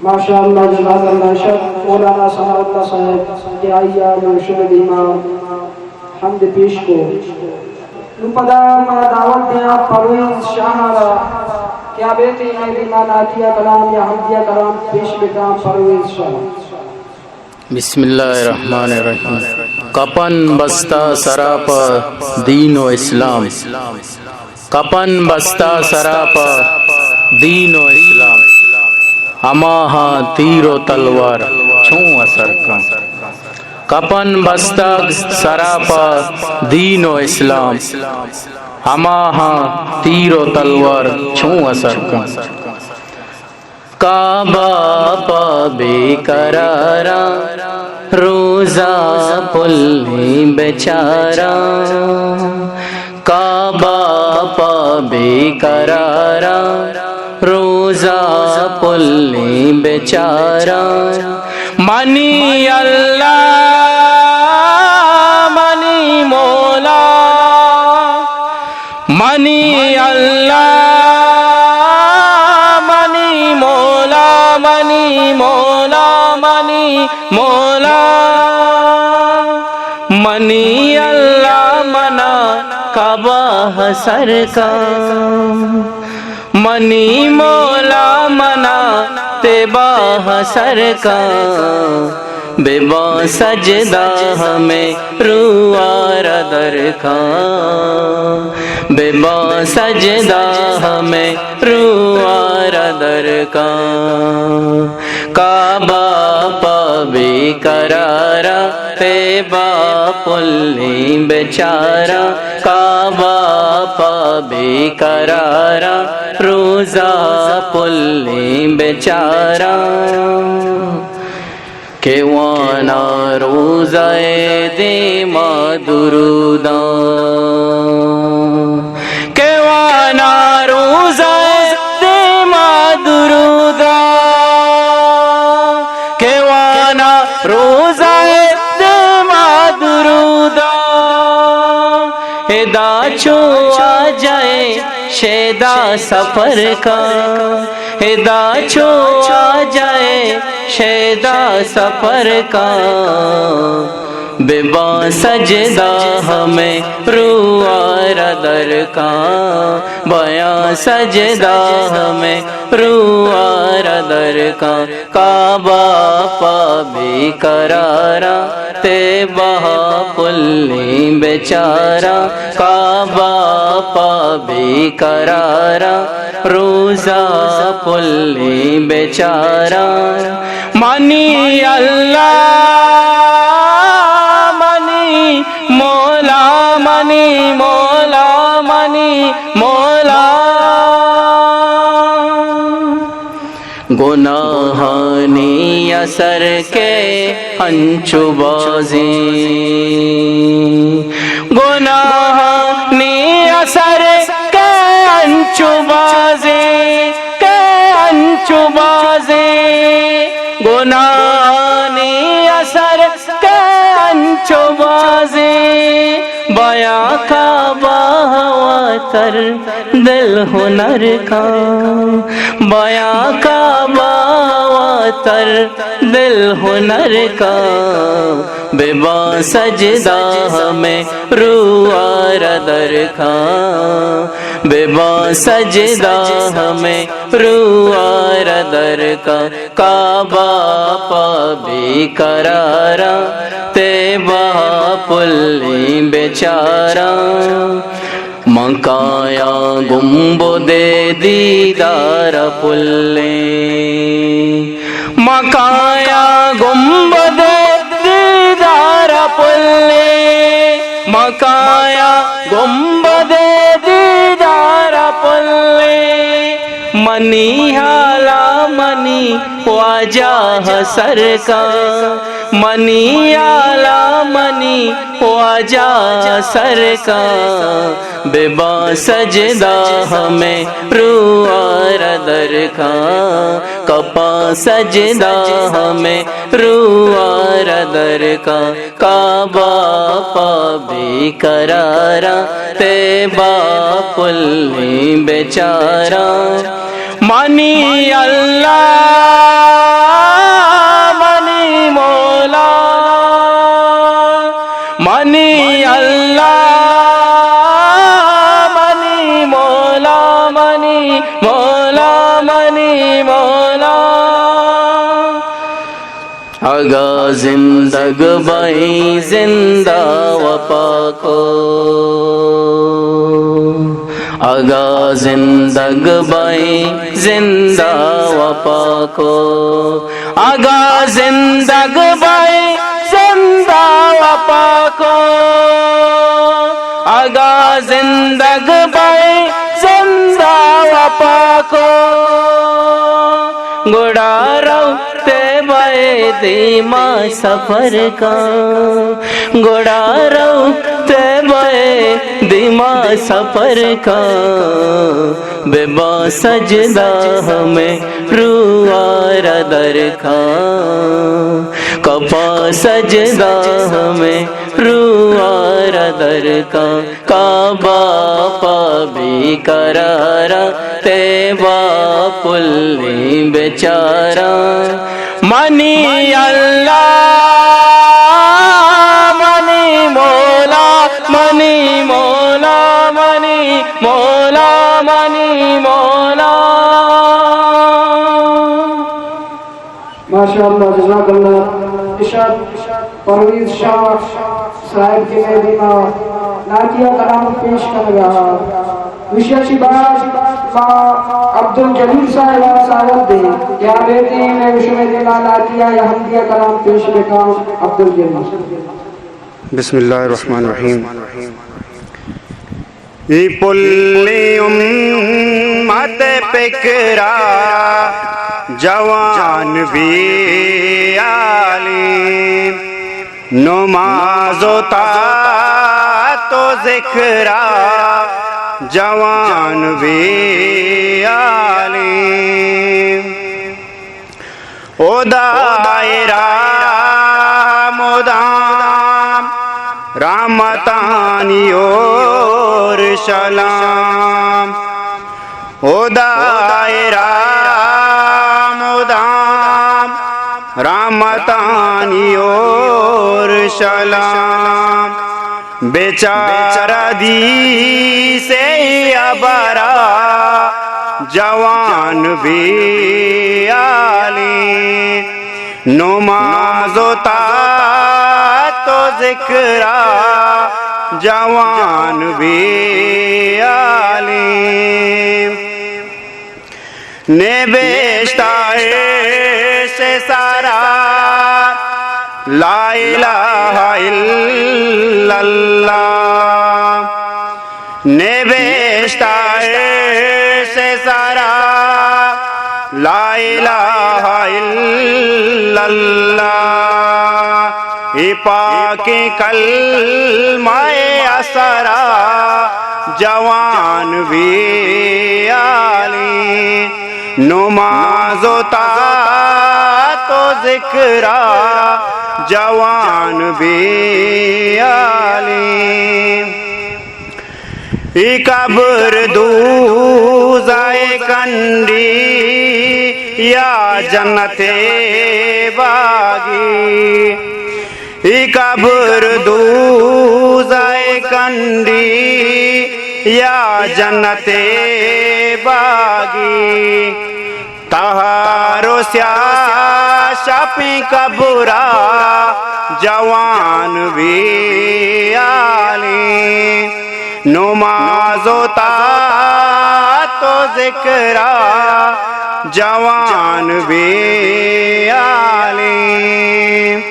ماشاءاللہ، جزاک اللہ شر۔ مولانا ثناء اللہ صاحب کہ آئی ءَ مرشد دیما حمد پیش کو۔ نوں پدا ما دعوت دیاں پرویز شاہ ءَ را کہ آ بیت اے مئے دیما نعتیہ کلام یا حمدیہ کلام پیش بکاں۔ پرویز شاہ۔ بسم اللہ الرحمن الرحیم۔ کپن بستہ سرا پہ دین و اسلام، کپن بستہ سرا پہ دین و اسلام، ہماہاں تیر و تلوار چوں اثر کن؟ کپن بستگ سرا پہ دین و اسلام، ہماہاں تیر و تلوار چوں اثر کن؟ کعبہ پہ بے قراراں روزہ پلیں بیچاراں، کعبہ پہ بے قراراں روزہ پلیں بیچاراں۔ منی اللہ، منی مولا، منی اللہ، منی مولا، منی مولا، منی مولا۔ منی اللہ منا کعبہ سر کن، منی مولا منا طیبہ سر کن، بباں سجدہ ہمے روح ءَ را در کن، بباں سجدہ ہمے روح ءَ را در کن۔ کعبہ پہ بے قراراں طیبہ پلیں بیچاراں، کعبہ پہ بے قراراں روزہ پلیں بیچاراں۔ کہ واناں روزہ ءِ دیما دروداں، کہ واناں روزہ ءِ دیما دروداں، کہ واناں روزہ ءِ دیما دروداں۔ ادا چو واجہ ءِ شیدا سفر کن، ادا چو واجہ ءِ شیدا سفر کن، بباں سجدہ ہمے روح ءَ را در کن، بیاں سجدہ ہمے روح ءَ را در کن۔ کعبہ پہ بے قراراں طیبہ پلیں بیچاراں، کعبہ پہ بے قراراں روزہ پلیں بیچاراں۔ منی اللہ، منی مولا، منی مولا، منی مولا۔ گناہانی اثر کہ انچو بازیں، گناہانی اثر کہ انچو بازیں، کہ انچو بازیں، گناہانی اثر کہ انچو بازیں، بیاں کعبہ ءَ واتر دل ہنر کن، بیاں کعبہ ءَ واتر دل ہنر کن، بباں سجدہ ہمے روح ءَ را در کن، بباں سجدہ ہمے روح ءَ را در کن۔ کعبہ پہ بے قراراں، طیبہ پلیں بیچاراں۔ من کایاں گنبدے دیدار پلیں، من کایاں گنبدے دیدار پلیں، من کایاں گنبدے دیدار پلیں۔ منی حالا منی واجہ سر کن، منی حالا منی واجہ سر کن، بباں سجدہ ہمے روح ءَ را در کن، کپاں سجدہ ہمے روح ءَ را در کن۔ کعبہ پہ بے قراراں، طیبہ پلیں بیچاراں۔ منی اللہ، اگاں زندگ بئیں زندہ وپا کو، اگاں زندگ بئیں زندہ وپا کو، اگاں زندگ بئیں زندہ وپا کو، اگاں زندگ بئیں زندہ وپا کو، گڑا رو تیبہ ءِ دیما سفر کن، گڑا رو تیبہ ءِ دیما سفر کن، بہ باں سجدہ ہمے روح ءَ را در کن، کپاں سجدہ ہمے روح ءَ را در کن۔ کعبہ پہ بے قراراں، تیبہ پلیں بیچاراں۔ منی اللہ، منی مولا، منی مولا، منی مولا، منی مولا۔ ماشاءاللہ، جزاک اللہ۔ ارشاد پرویز شاہ صاحب کہ مئے دیما نعتیہ کلام پیش کنگا۔ گوشیا چی بعد ما عبدالجلیل صاحب ءَ ساوت دیں کہ آ بیتیں مئے گوشمے دیما نعتیہ یا حمدیہ کلام پیش بکاں۔ عبدالجلیل۔ بسم اللہ الرحمن الرحیم۔ اے پلیں امت ءِ پکرا جوان بے حالیں، نماز و طاعت و ذکرا جوان بے حالیں۔ ہدا ءِ را مدام رحمتانی ہور سلام۔ ہدا ءِ را مدام رحمتانی ہور سلام۔ بچار حدیث ءِ ہبرا جوان بے حالیں، نماز و طاعت و ذکرا جوان بے حالیں۔ نبشتہ عرش ءِ سرا لا الہ الا اللہ۔ نبشتہ عرش ءِ سرا لا الہ الا اللہ۔ اے پاکیں کلمہ ءِ اثرا جوان بے حالیں، نماز و طاعت و ذکرا جوان بے حالیں۔ اے قبر دوزہ ءِ کنڈی یا جنت ءِ باگے؟ اے قبر دوزہ ءِ کنڈی یا جنت ءِ باگے؟ تہار و سیاہ شپیں قبرا جوان بے حالیں، نماز و طاعت و ذکرا جوان بے حالیں۔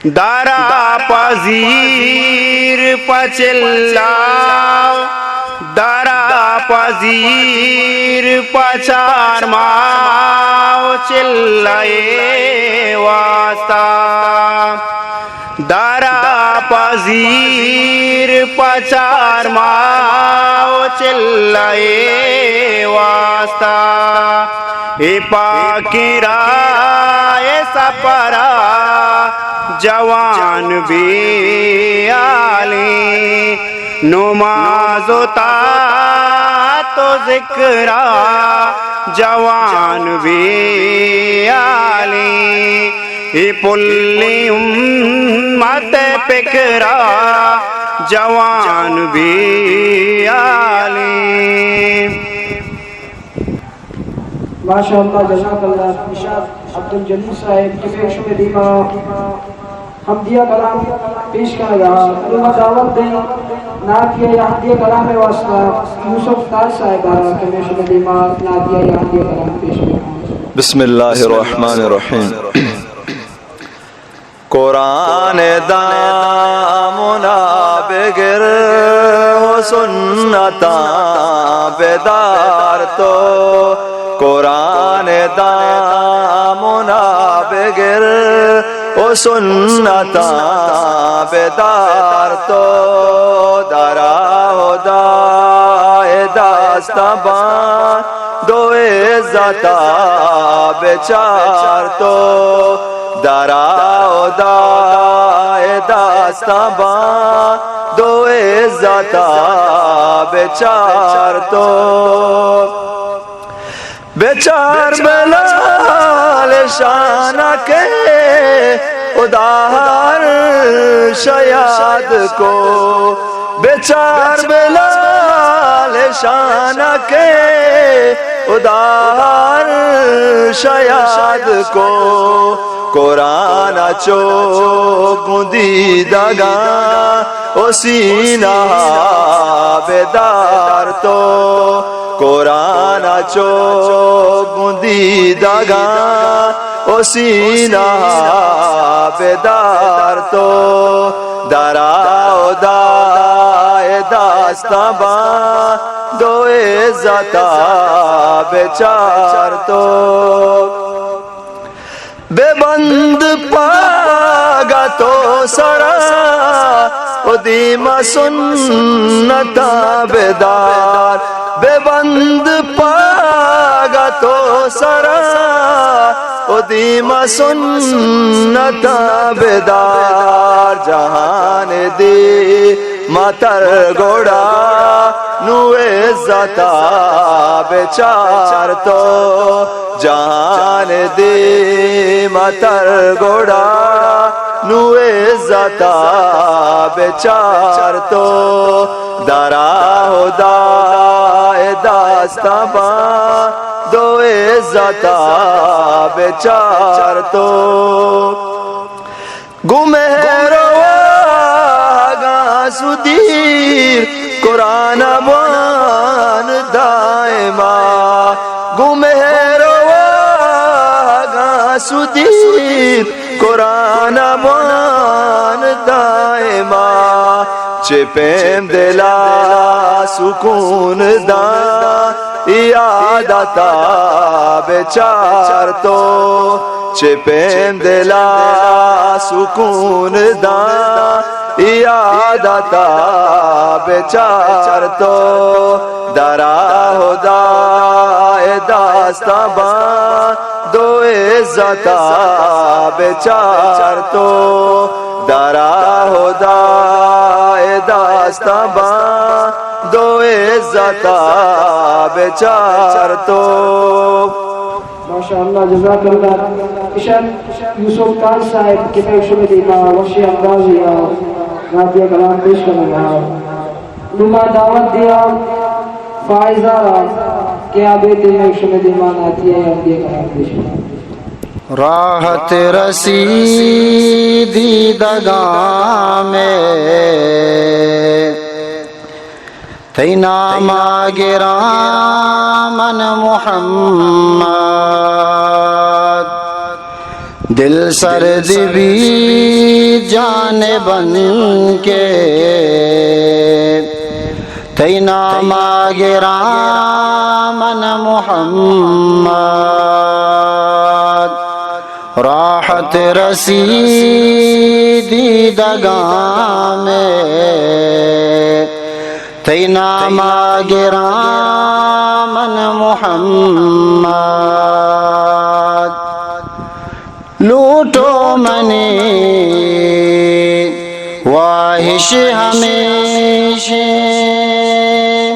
درا پہ زیر پہ چلا، درا پہ زیر پہ چار ماہ و چلہ ءِ واسطہ۔ درا پہ زیر پہ چار ماہ و چلہ ءِ واسطہ۔ اے پاکیں راہ ءِ سپرا جوان بے حالیں، نماز و طاعت و ذکرا جوان بے حالیں۔ اے پلیں امت ءِ پکرا جوان بے حالیں۔ ماشاءاللہ، جزاک اللہ۔ ارشاد عبدالجلیل صاحب کہ شمے دیما حمدیہ کلام پیش کنگا۔ نوں ما دعوت دیں نعتیہ یا حمدیہ کلام واسطہ یوسف تاج صاحب ءَ کہ شمے دیما نعتیہ یا حمدیہ کلام پیش کنگا۔ بسم اللہ الرحمن الرحیم۔ قرآن دامنا بگر و سنتاں بدار تو، قرآن دامنا بگر و سنتاں بدار تو، درا ہدائے دستاں باں دو عزتا بچار تو، درا ہدائے دستاں باں دو عزتا بچار تو۔ بچار بلال شان کہ ہدا عرش یاد کو، بچار بلال شان کہ ہدا عرش یاد کو، قرآن چو گوں دیدگاں و سینہ بدار تو، قرآن چو گوں دیدگاں و سینہ بدار تو، درا ہدائے دستاں باں دو عزتا بچار تو۔ ببند پاگا تو سرا و دیما سنتاں بدار، ببند پاگا تو سرا و دیما سنتاں بدار، جہان دی متر گڑا نوں عزتا بچار تو، جہان دی متر گڑا نوں عزتا بچار تو، درا ہدائے دستاں باں دو عزتا بچار تو۔ گوں مہر و واہگاں سدیر قرآن بوان دائما، گوں مہر و واہگاں سدیر قرآن بوان دائما، چہ پیم دلا سکون داں یادتا بچار تو، چہ پیم دلا سکون داں یادتا بچار تو، درا ہدائے دستاں باں دو عزتا بچار تو، درا ہدائے دستاں باں دو عزتا بچار تو۔ ماشاءاللہ، جزاک اللہ۔ اشان یوسف خان صاحب کہ مئے شمے دیما وشیں اندازے ءَ نعتیہ کلام پیش کنگا۔ نوں ما دعوت دیاں فائزہ را کہ آ بیت مئے شمے دیما نعتیہ یا حمدیہ کلام پیش کنت۔ راحت رسی دیدگاں مئے، تئی ناما گراں من محمد۔ دل سرد بی جانبن کہ تئی ناما گراں من محمد۔ راحت رسی دیدگاں مئے، تئی ناما گراں من محمد۔ لوٹو منی واہش ہمیش ایں،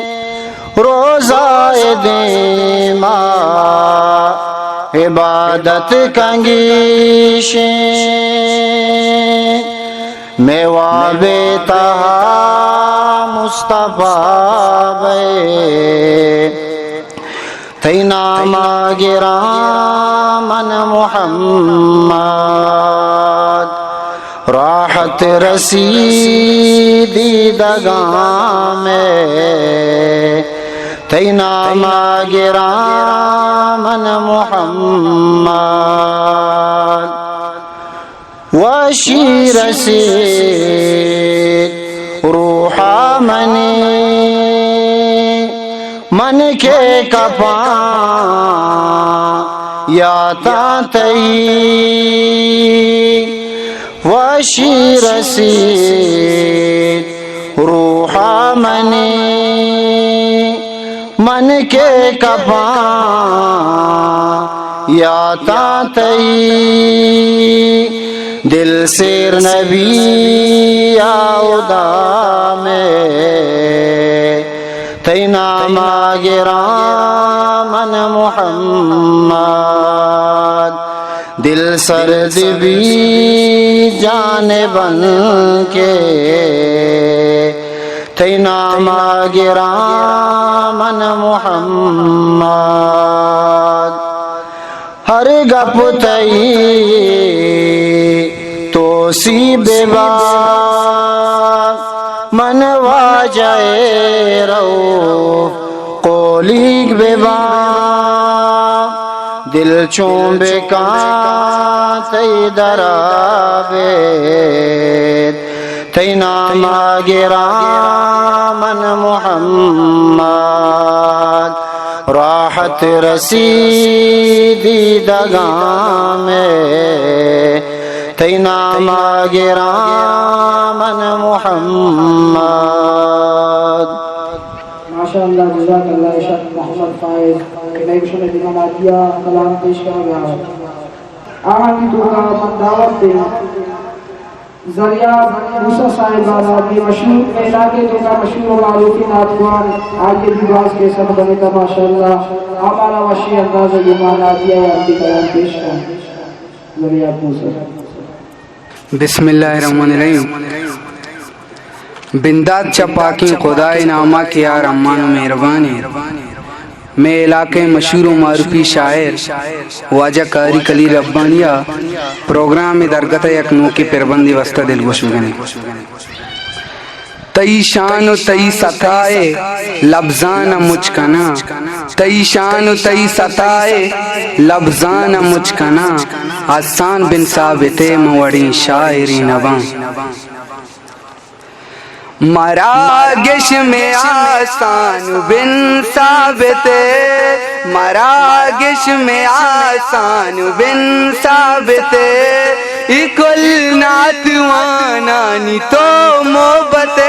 روضہ ءِ دیما عبادت کنگیش ایں۔ مئے واب ءِ تہا مصطفی بئے، تئی نام ءَ گراں من محمد، راحت رسی دیدگاں مئے۔ تئی نام ءَ گراں من محمد، وشی رسیت روح ءَ منی، من کہ کپاں یاتاں تئی۔ وشی رسیت روح ءَ منی، من کہ کپاں یاتاں تئی۔ دل سیر نبی یا ہدا مئے، تئی نام ءَ گراں من محمد۔ دل سرد بی جانباں کہ تئی نام ءَ گراں من محمد۔ ہر گپ تئی توسیپ ببا، من واجہ رؤف قولیگ ببا۔ دل چون بکاں تئی درا بیت، تئی نام ءَ گراں من محمد۔ راحت رسی دیدگاں مئے، تئی نام ءَ گراں من محمد۔ ماشاءاللہ، جزاک اللہ شیخ محمد فائز کہ مئے گوشگ ءَ دیما نعتیہ کلام پیش کنگ ءَ اَت۔ آہانی توکا من دعوت دیاں زریاب موسی صاحب ءَ را، کہ مشہور، مئے علاقے توکا مشہور و معروفیں نعت خوان، آئی ءَ بھی باز کیسٹ بنتا ماشاءاللہ، ہمارا وشیں انداز ءَ دیما نعتیہ یا وتی کلام پیش کن۔ زریاب موسی۔ بسم اللہ الرحمن الرحیم۔ بندات چہ پاکیں خدائے ناما کہ آ رحمان و مہربانے۔ مئے علاقہ ءِ مشہور و معروفی شاعر واجہ قاری خلیل ربانی ءِ پروگرام ءِ درگت ءَ یک نوکیں پربندے واسطہ دلگوش بکنیں۔ تئی شان و تئی ستا ءَ لبزان ءَ مچ کناں، تئی شان و تئی ستا ءَ لبزان ءَ مچ کناں، حسان بن ثابت ءِ من وڑیں شاعرے نباں۔ مراگش میں حسان بن ثابت، مراگش میں حسان بن ثابت، اے کل نعت وانانی تو محبت،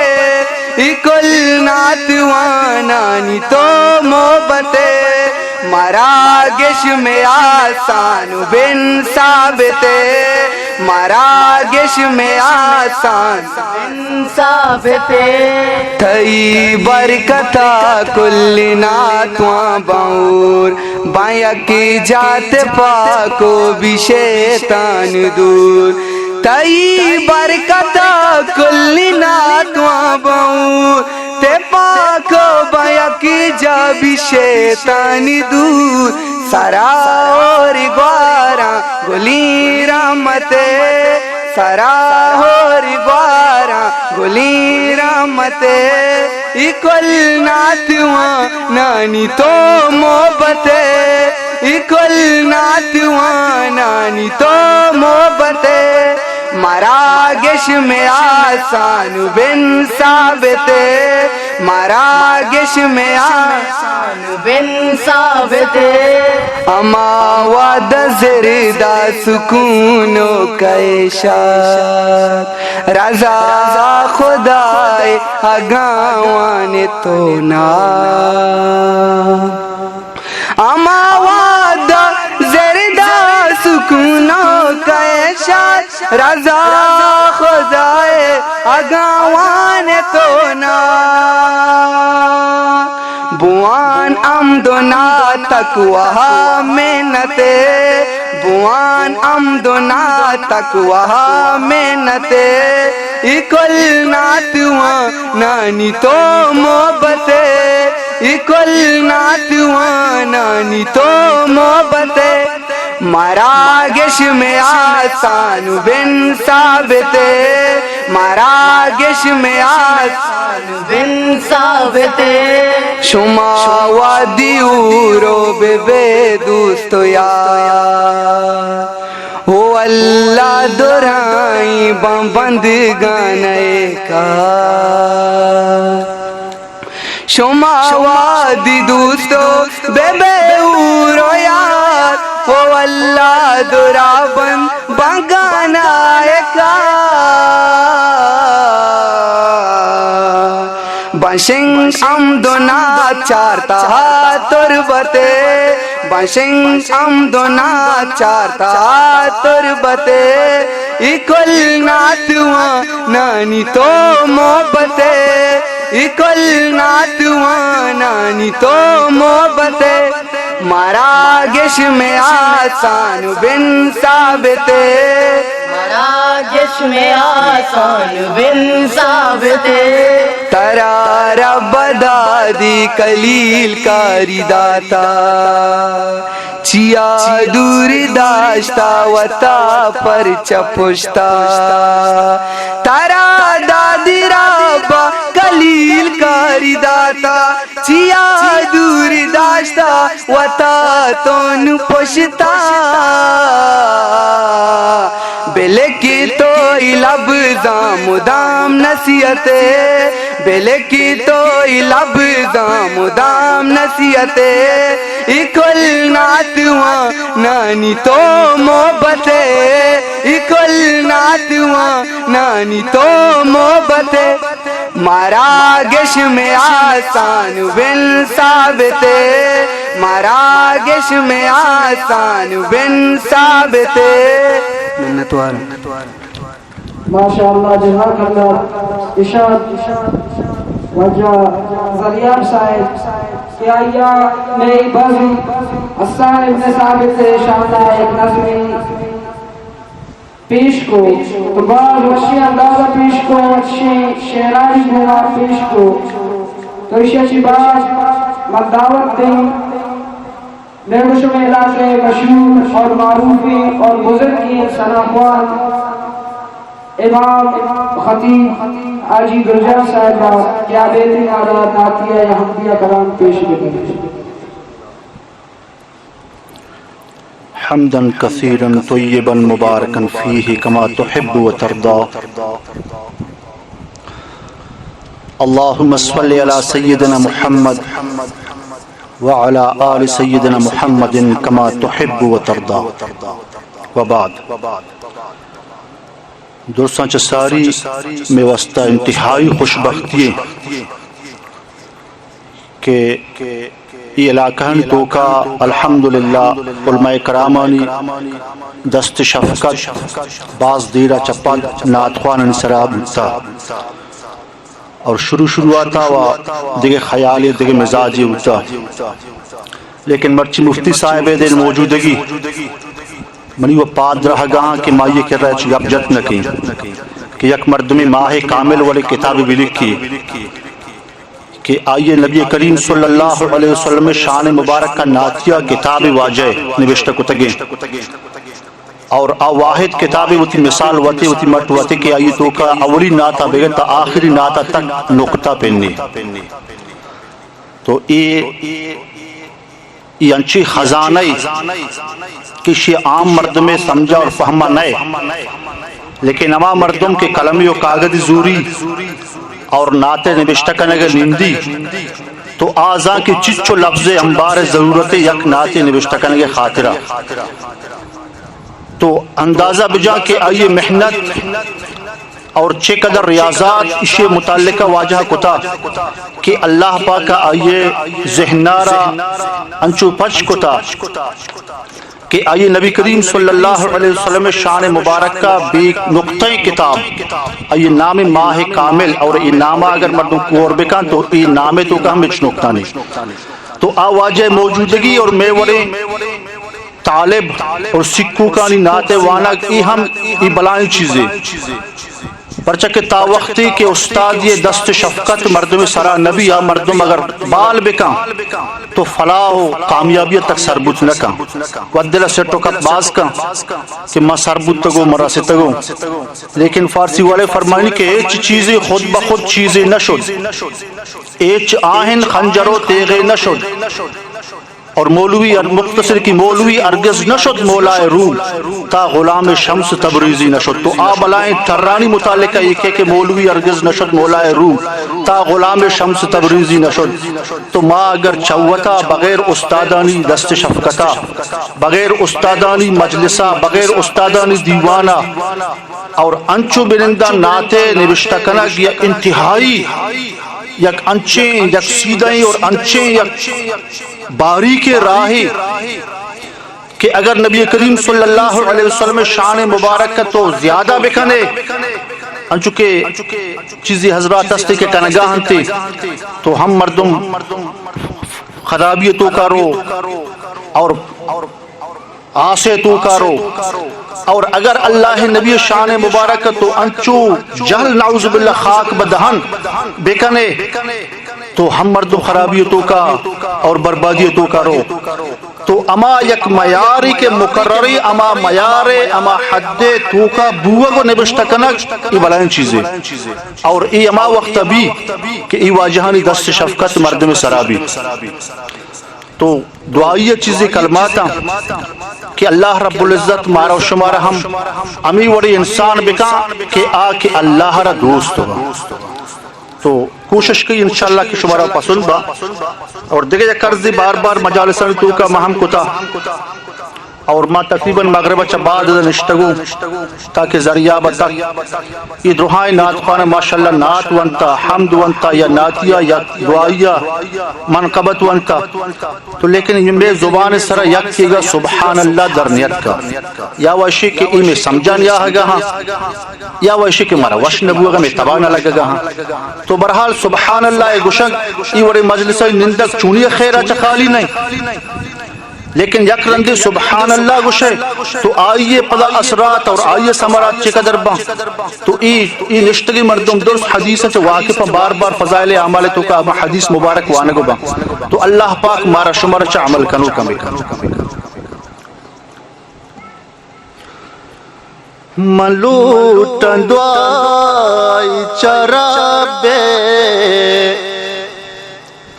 اے کل نعت وانانی تو محبت۔ مراگش میں حسان بن ثابت، مراگش میں حسان بن ثابت۔ تئی برکتا کل نعتواں بہور، باں یکے جات پاک و بی شیطان دور۔ تئی برکتا کل نعتواں بہور، تے پاک و باں یکے جا بی شیطان دور۔ سرا ہور گواراں گلیں رحمت، سرا ہور گواراں گلیں رحمت۔ اے کل نعت وانانی تو محبت، اے کل نعت وانانی تو محبت۔ مراگش میں حسان بن ثابت، مراگش میں حسان بن ثابت۔ ہما وعدہ زردا سکون و کیشات، رضا خدائے اگاں وان تو نا۔ ہما وعدہ زردا سکون و کیشات، رضا خدائے اگاں وان تو نا۔ بوان حمد و نعت تقوی منت، بوان حمد و نعت تقوی منت۔ اے کل نعت وانانی تو محبت، اے کل نعت وانانی تو محبت ءَ، مراگش میں آسان بن ثابت ءَ، مراگش میں آسان بن ثابت ءَ۔ شما وادی اورو بہ بے دوست و یار، او اللہ درائیں باں بندگان ءِ کار۔ شما وادی دوست و بہ بے اور و یار، او اللہ درا بند بگانا ءِ کار۔ بنشنگ حمد و نعت چارتہا تربت ءَ، بنشنگ حمد و نعت چارتہا تربت ءَ۔ اے کل نعت وانانی تو محبت ءَ، اے کل نعت وانانی تو محبت ءَ۔ مراگش میں آسان بن ثابت ءَ، مراگش میں آسان بن ثابت ءَ۔ ترا رب دادی کلیل کاری داتا، چیا دور داشتا وتا پرچہ پشتا۔ ترا دادی رب کلیل کاری داتا، چیا دور داشتا وتا تون پشتا۔ بلے کہ تو اے لبزاں مدام نصیحت ءَ، بلے کہ تو اے لبزاں مدام نصیحت ءَ۔ اے کل نعت وانانی تو محبت ءَ، اے کل نعت وانانی تو محبت ءَ۔ مراگش میں آسان بن ثابت ءَ، مراگش میں آسان بن ثابت ءَ۔ منتوار۔ ماشاءاللہ، جزاک اللہ۔ ارشاد واجہ زریاب صاحب کہ آیا مئے بزم حسان ابن ثابت ءِ شان ءَ یک نظمے پیش کو، تو باز وشیں انداز ءَ پیش کو، وشیں شعرانی گوما پیش کو۔ تو ایشی ءَ چہ بعد من دعوت دیں مئے گوشم علاقے مشہور اور معروفیں اور بزرگیں ثناخوان امام خطیب حاجی گلجار صاحب ءَ کہ آ بیت نادا نعتیہ یا حمدیہ کلام پیش بکنت۔ حمدا كثيرا طيبا مباركا فيه كما تحب وترضى. اللهم صل على سيدنا محمد وعلى آل سيدنا محمد كما تحب وترضى. وبعد. درستاں چہ ساری مئے واسطہ انتہائی خوشبختی ایں کہ اے علاقہانی توکا الحمدللہ علماء کرامانی دست شفقت باز دیرا چہ پد نعت خوانانی سرا بوتا اور شروع شروعاتا و دگہ خیالے دگہ مزاجے بوتا، لیکن مرچی مفتی صاحب ءِ دین موجودگی منی و پاد رہگاں کہ ما آئی ءِ کرا ہچ گپ جت نہ کیں کہ یک مردمے ماہ کامل وڑے کتابے بلکھی کہ آئی ءَ نبی کریم صلی اللہ علیہ وسلم ءِ شان مبارک ءَ نعتیہ کتابے واجہ نبشتہ کتگیں اور آ واحد کتابے وتی مثال وتے، وتی مٹ وتے کہ آئی ءِ توکا اولی نعت ءَ بگر تا آخری نعت ءَ تک نقطہ پنے۔ تو اے اے انچیں خزانہ ای کہ ایشی عام مردمے سمجھا اور فہما نئے، لیکن ہما مردم کہ قلمی و کاغذی زوری اور نعت نبشتہ کنگ نندی تو آ زان کہ چچو لفظ انبار ضرورت یک نعت نبشتہ کنگ خاطرہ۔ تو اندازہ بجا کہ آئی محنت اور چہ قدر ریاضات ایشی متعلقہ واجہ کتا کہ اللہ پاک آئی ذہنارا انچو پچ کتا کہ آئی نبی کریم صلی اللہ علیہ وسلم شان مبارک کا بے نقطہ کتاب، آئی نام ماہ کامل، اور اے نامہ اگر مردم غور بکن تو اے نام توکا ہم ہچ نقطہ نہیں۔ تو آ واجہ موجودگی اور مئے وڑیں طالب اور سکوکانی نعت وانگ ای ہم ای بلائیں چیزے۔ پرچا کہ تا وقتی کہ استادی دست شفقت مردم سرا نبی، آ مردم اگر بال بکن تو فلاح و کامیابی تک سربوت نکن۔ و دل سٹ و کپ باز کن کہ ما سربوتگو، ما رستگو۔ لیکن فارسی والے فرمانی کہ ہچ چیزی خود بخود چیزی نشد، ہچ آہن خنجر و تیغی نشد۔ اور مولوی ہر-، مختصر کی مولوی ہرگز نشد مولائے روم، تا غلام شمس تبریزی نشد۔ تو آ بلائیں ٹرانی متعلق ہے یہ کہ، کہ مولوی ہرگز نشد مولائے روم، تا غلام شمس تبریزی نشد۔ تو ما اگر چوتا بغیر استادانی دست شفقتا، بغیر استادانی مجلسا، بغیر استادانی دیوانا، اور انچو بنندہ ناتے نوشتہ کنگ یا انتہائی یک انچیں، یک سیدھیں اور انچیں یک باریکیں راہے کہ اگر نبی کریم صلی اللہ علیہ وسلم شان مبارک تو زیادہ بکنے، انچو کہ چیزی حضرات ہستے کہ کنگا ہنتے، تو ہم مردم خرابی توکا رو اور آسے توکا رو۔ اور اگر اللہ نبی شان مبارک تو انچو جہل نعوذ باللہ خاک بدہن بکنے، تو ہم مردم خرابی توکا اور بربادی توکا رو۔ تو اما یک معیاری کہ مقرری، اما معیار، اما حد توکا بوگ و نبشتہ کنگ، ای بلائیں چیزے۔ اور ای اما وقت بی کہ ای واجہانی دست شفقت مردم سرا بی۔ تو دعائی چیزے کلماتاں کہ اللہ رب العزت مارا و شمارا ہم ہمی وڑی انسان بکا کہ آ کہ اللہ را دوست ہو۔ تو کوشش کئی انشاءاللہ کہ شمارا پسند با۔ اور دیگہ یک عرضی بار بار مجالسانی توکا ما ہم کتا اور ما تقریباً مغرب چہ بعد نشتگو تاکہ زریاب تک یہ درہائیں نعت خوان ماشاءاللہ نعت ونتا، حمد ونتا یا نعتیا یا دعائیا منقبت ونتا۔ تو لیکن یہ مے زبان سرا یک کیگا سبحان اللہ در نیت کا، یا وشی کہ ای مے سمجھان یا ہگا ہاں، یا وشی کہ مارا وش نبوگا مے تبا نہ لگگا ہاں۔ تو برحال سبحان اللہ اے گشگ ای وڑے مجلس نندگ چونی خیرا چہ خالی نہیں۔ لیکن یک رندے سبحان اللہ گوشے تو آئیے پدا اثرات اور آئیے ثمرات چقدر باں۔ تو ای، ای نشتگی مردم درست حدیث چہ واقف، بار بار فضائل اعمال توکا ہما حدیث مبارک وانگو باں۔ تو اللہ پاک مارا شمارا چہ عمل کنو کمی کن۔ من لوٹاں دعائی چہ ربے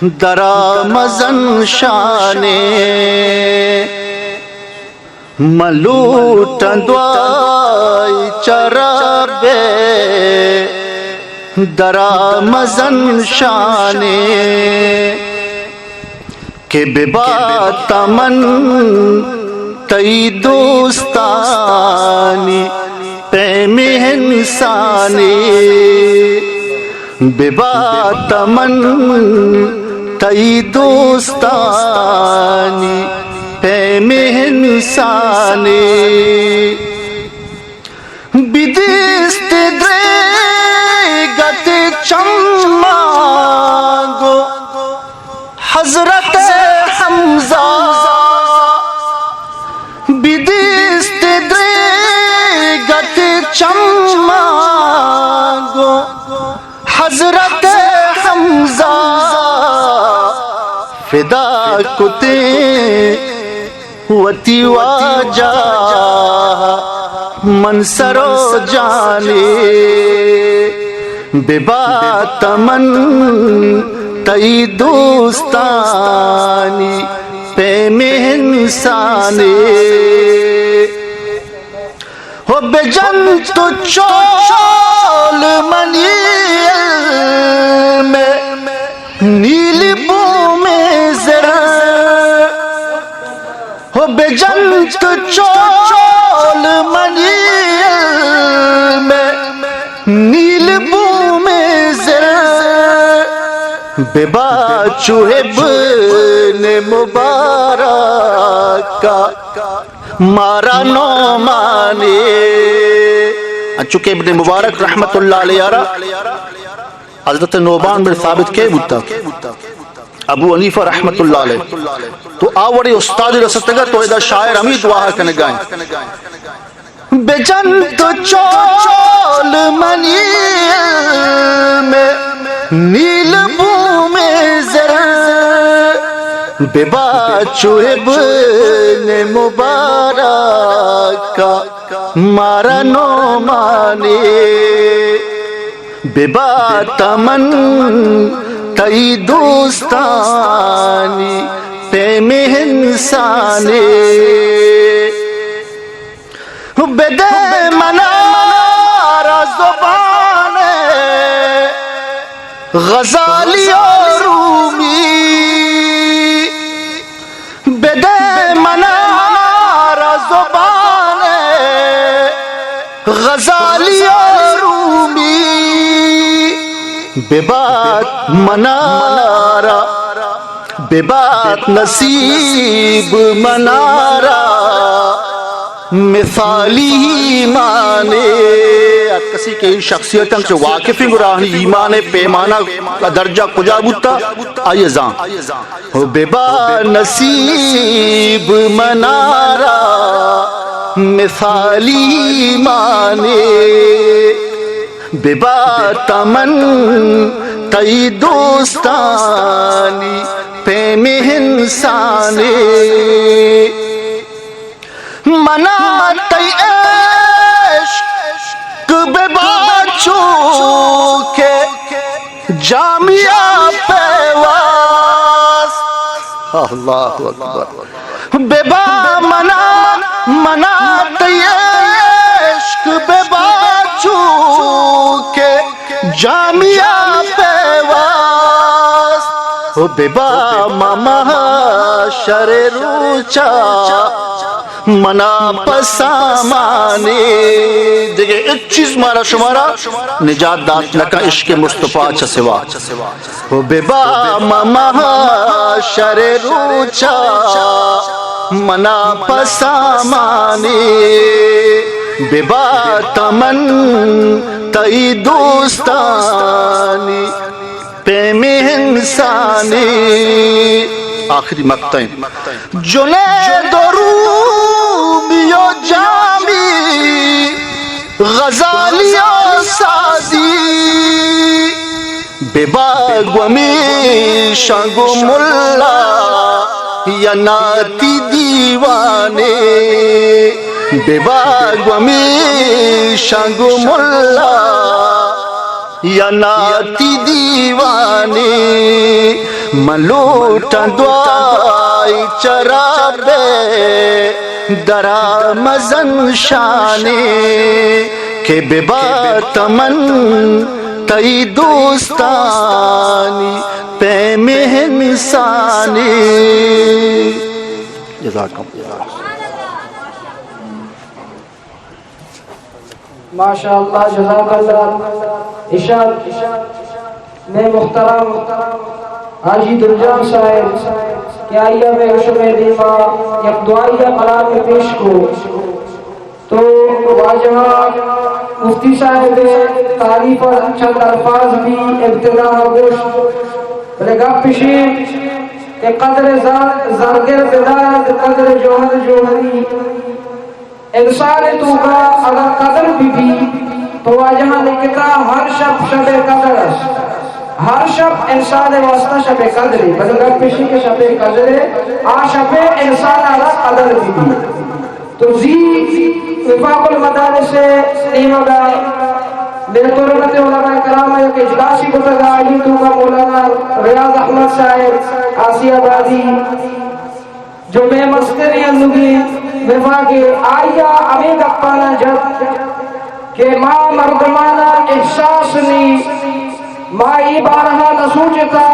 درا مزن شانے، من لوٹاں دعائی چہ ربے درا مزن شانے۔ کہ بباتاں من تئی دوستانی پیمیں انسانے، بباتاں من تئی دوستانی پیمیں انسانے۔ بدیست دریگت چماں گوں حضرت حمزہ، بدیست دریگت چماں گوں حضرت حمزہ، فدا کتیں وتی واجہ من سر و جانے۔ بباتاں من تئی دوستانی پیمیں انسانے۔ و بجن تو چول منی علم نیل بوم زر، و بجن تو چول منی علم نیل بوم زر، ببا چو ابن مبارک مارا نعمانے۔ انچو کہ ابن مبارک رحمت اللہ علیہ را حضرت نعمان بن ثابت کئے بوتا؟ ابو حنیفہ رحمت اللہ علیہ۔ تو آ وڑے استاد رستگا تو ادا شاعر ہمیں دعا کنگائیں۔ بجن تو چول منی علم نیل بوم زر، ببا چو ابن مبارک مارا نعمانے، ببا تمن تئی دوستانی پیم انسانے۔ بدے منارا زبان غزالی و رومی، بدے منارا زبان غزالی و رومی، ببات منارا، ببات نصیب منارا مثالی ایمانے۔ ہر کسی کہ اے شخصیت انت چہ واقفیں گڑا آہانی ایمان پیمانہ درجہ کجا بوتا، آئی زان۔ و ببا نصیب منارا مثالی ایمانے، ببا تمن تئی دوستانی پیم انسانے۔ منا تئی عشق ببا چو کہ جامیا پیواز۔ اللہ اکبر۔ ببا منا، منا تئی عشق ببا چو کہ جامیا پیواز۔ و ببا ما محشر روچا منا پہ سامانے۔ دگہ ہچ چیز مارا شمارا نجات دات نہ کن عشق مصطفیٰ چہ سوا۔ و ببا ما محشر روچا منا پہ سامانے، ببا تمن تئی دوستانی پیم انسانے۔ آخری مقطع انت۔ جنید و رومی و جامی، غزالی و سعدی، ببا گوں ہمیشاں گوں ملا یا ناتی دیوانے، ببا گوں ہمیشاں گوں ملا یا ناتی دیوانے، من لوٹاں دعائی چہ رب ءِ درا مزن شانے، کہ ببات من تئی دوستانی پیم انسانے۔ جزاکم اللہ۔ ماشاءاللہ، جزاک اللہ۔ ارشاد مئے محترم حاجی دلجان صاحب کہ آئی ءَ مئے و شمئے دیما یک دعائی ءَ کلامے پیش کو، تو واجہ مفتی صاحب ءِ تعریف ءَ چند الفاظ بھی ابتدا ءَ گوشت، بلے گپ اش انت کہ قدر زر زرگر بدار، قدر جوہر جوہری۔ انسان ءِ توکا اگاں قدر بہ بی تو واجہاں لکھتا ہر شپ شپ ءِ قدر است۔ ہر شپ انسان ءِ واسطہ شپ قدر ءِ، بلے گپ ایشی کہ شپ قدر ءِ، آ شپ ءِ انسان ءَ را قدر بہ بی۔ تو زی وفاق المدارس ءِ نیمگ ءَ بے تربت علماء کرام ءَ یک اجلاسے کتگ ءَ، آئی توکا مولانا ریاض احمد صاحب آسیہ آبادی، جو مئے مستریں انوگیں وفاقے، آئی ءَ ہمے گپاناں جت کہ ما مردماناں احساس نی، ما اے بارہا نہ سوچتا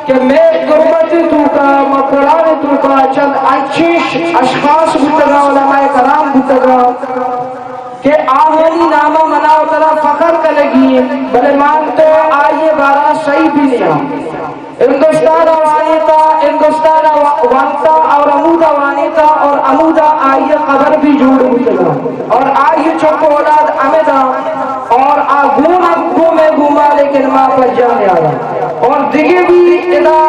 کہ مئے تربت ءِ توکا، ما قرآن ءِ توکا چند انچیں اشخاص بوتگاں، علماء کرام بوتگاں کہ آہانی ناما منا و ترا فخر کنگی انت، بلے ما تو آئی ءِ بارہا سہی بھی نیاں۔ ہندوستان ءَ وانینتا، ہندوستان ءَ وا-، وانتا اور ہمودا وانینتا اور ہمودا آئی ءِ قبر بھی جوڑ بوتگا اور آئی ءِ چک اولاد ہمدا اور آ گون انت گوں مئے گوما، لیکن ما پجا نیارا۔ اور دگہ بھی ادا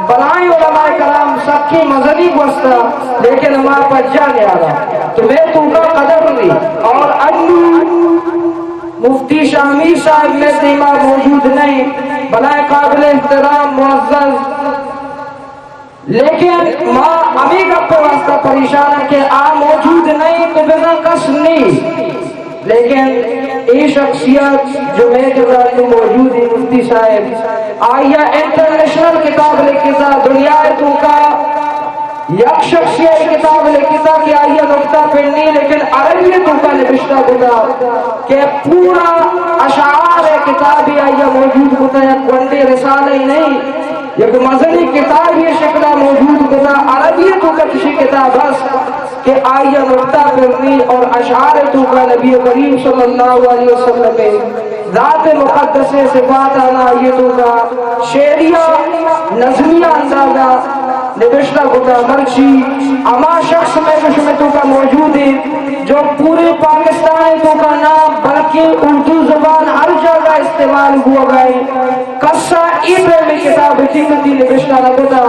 بلائیں علماء کرام سکیں مزنی گوستا، لیکن ما پجا نیارا۔ تو مئے توکا قدر اور انو مفتی شاہ میر صاحب مئے دیما موجود نہ انت، بلائیں قابل احترام معزز، لیکن ما ہمے گپ ءِ واسطہ پریشان ایں کہ آ موجود نہ انت تو بزاں کس نی، لیکن اے شخصیت جو مئے کرا تو موجود ہے مفتی صاحب، آئی ءَ انٹرنیشنل کتاب لکھتا، دنیا ءِ توکا یک شخصے ءَ کتاب لکھتا کہ آئی ءَ نقطہ پنی، لیکن عربی ءِ توکا نبشتہ کتا کہ پورا اشعار ءِ کتابے آئی ءَ موجود کتا، یک گونڈیں رسالہ ہی نہیں، یک مزنیں کتابے ءِ شکلا موجود کتا، عربی ءِ توکا چشیں کتاب ہست کہ آئی ءَ نقطہ پنی اور اشعار ءِ توکا نبی کریم صلی اللہ علیہ وسلم ءِ ذات مقدس ءِ صفات آنا آئی ءِ توکا شعریہ نظمیہ اندازا نبشتہ کتا۔ مرچی ہما شخص مئے گوشم ءِ توکا موجود انت جو پورے پاکستان ءِ توکا نہ بلکہ اردو زبان ہر جاگہ استعمال بوگا انت، کسا اے پیمیں کتاب ٹک تی نبشتہ نہ کتا۔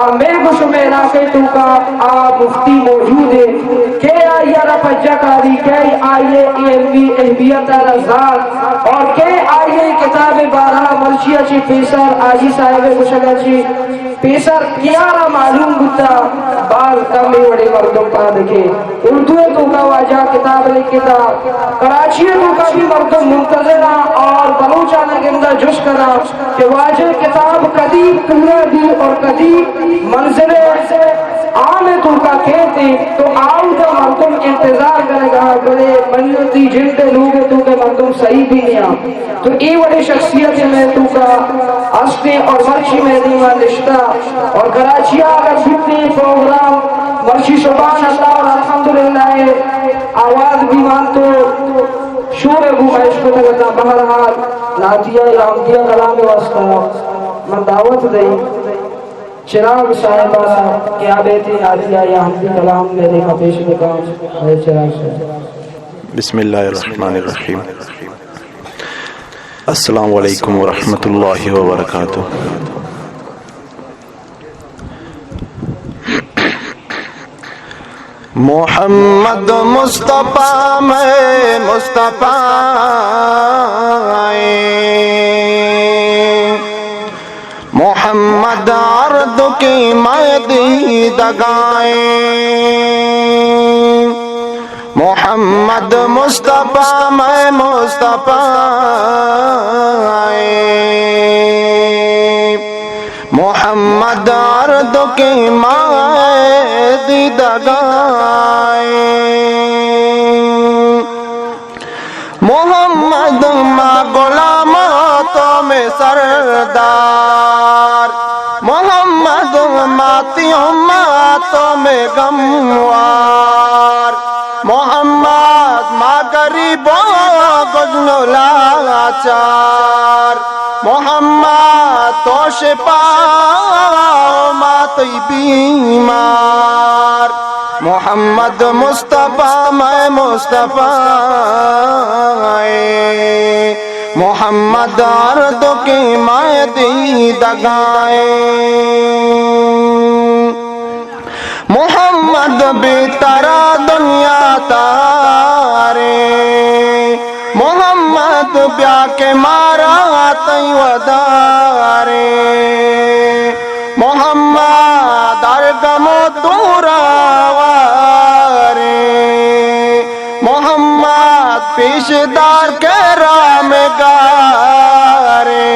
آ مئے گوشم ءِ علاقہ ءِ توکا آ مفتی موجود انت۔ کئے آئی ءَ را پجہ کاری، کئے آئی ءِ علمی اہمیت ءَ را زانت، اور کئے آئی ءِ کتاب ءِ بارہ ءَ مرچی ءَ چہ پیسر حاجی صاحب ءِ گوشگ ءَ چہ پیسر کیا را معلوم بوتا، باز کم اے وڑیں مردم پاد کہ اردو ءِ توکا واجہ کتاب لکھتا، کراچی ءِ توکا بھی مردم منتظر آں اور بلوچانا گندا جست کناں کہ واجہ کتاب کدی پورا بی اور کدی منزل عام ءِ توکا کیت، تو آودا مردم انتظار کنگا، بلے منی وتی جند ءِ لوگ ءِ توکا مردم صحیح بھی نیاں۔ تو اے وڑیں شخصیت مئے توکا ہستیں اور مرچی مئے دیما نشتہ اور کراچی ءَ اگر بیتیں پروگرام مرچی سبحان اللہ اور الحمدللہ ءِ آواز بھی مان تو شور ءِ گوما اشکتگ اتاں۔ بہرحال نعتیہ یا حمدیہ کلام ءِ واسطہ من دعوت دئی چراغ صاحب ءَ کہ آ بیت نعتیہ یا حمدی کلام مئے دیما پیش بکاں۔ اے چراغ صاحب۔ بسم اللہ الرحمن الرحیم۔ السلام علیکم ورحمۃ اللہ وبرکاتہ۔ محمد مصطفی مئے مصطفی ایں، محمد ہر دو کی مئے دیدگا ایں۔ محمد مصطفی مئے مصطفی ایں۔ محمد ہر دو کی مئے دیدگا ایں۔ محمد ما غلام تو مئے سردار، محمد ما تی امت تو مئے غموار، محمد ما غریب و گژن و لاچار، محمد تو شفا و ما تی بیمار۔ محمد مصطفی مئے مصطفی ایں، محمد ہر دو کی مئے دیدگا ایں۔ محمد بی ترا دنیا تارے، محمد بیا کہ مارا تئی ودارے، محمد ہر گم و دورا وارے، محمد پیش دار کہ رام گارے۔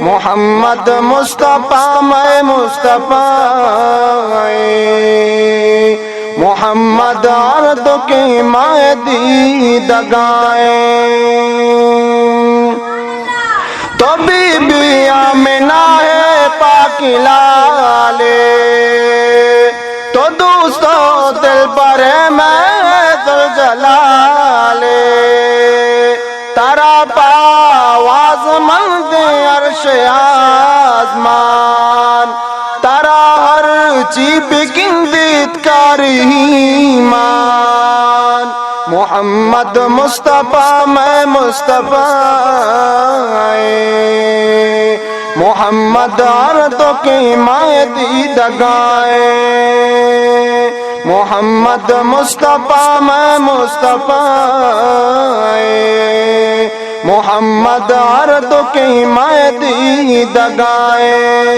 محمد مصطفی مئے مصطفی ایں، محمد ہر دو کی مئے دیدگا ایں۔ تو بی بی آمنہ ئے پاک لالے، تو دوست و دلبر ئے مئے ذوالجلالے۔ ترا پہ آواز مند عرش آزمان، ترا ہر چی بگندیت کار ایمان۔ محمد مصطفی مئے مصطفی ایں، محمد ہر دو کی مئے دیدگا ایں۔ محمد مصطفی مئے مصطفی ایں، محمد ہر دکیں مئے دیدگا ایں۔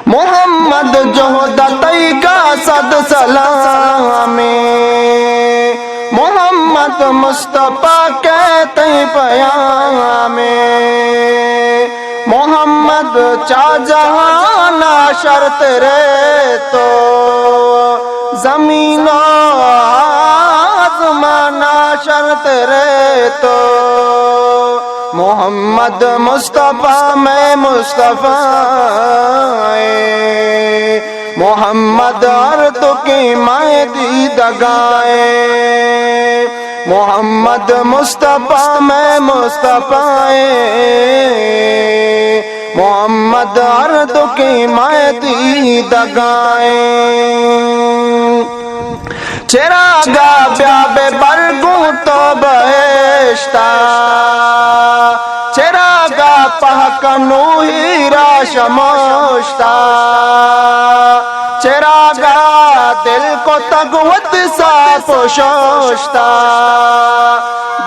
محمد جہد تئیگا صد سلام ایں، محمد مصطفی کہ تئی پیام ایں۔ محمد چا جہانا شر ترے تو، زمین و آزمانا شر ترے تو۔ محمد مصطفی مئے مصطفی ایں، محمد ہر دکیں مئے دیدگا ایں۔ محمد مصطفی مئے مصطفی ایں، محمد ہر دکیں مئے دیدگا ایں۔ چراگا بیا ببر گوں تو بہشتا، چراگا پہک نوحی را شمشتا، چراگا دل کتگ وت صاف و ششتا،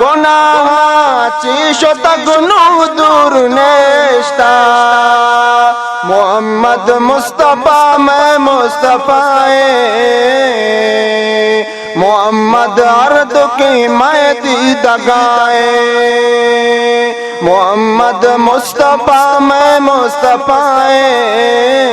گناہاں چی شتگ نوں دور نشتا۔ محمد مصطفی مئے مصطفی ایں، محمد ہر دکیں مئے دیدگا ایں۔ محمد مصطفی مئے مصطفی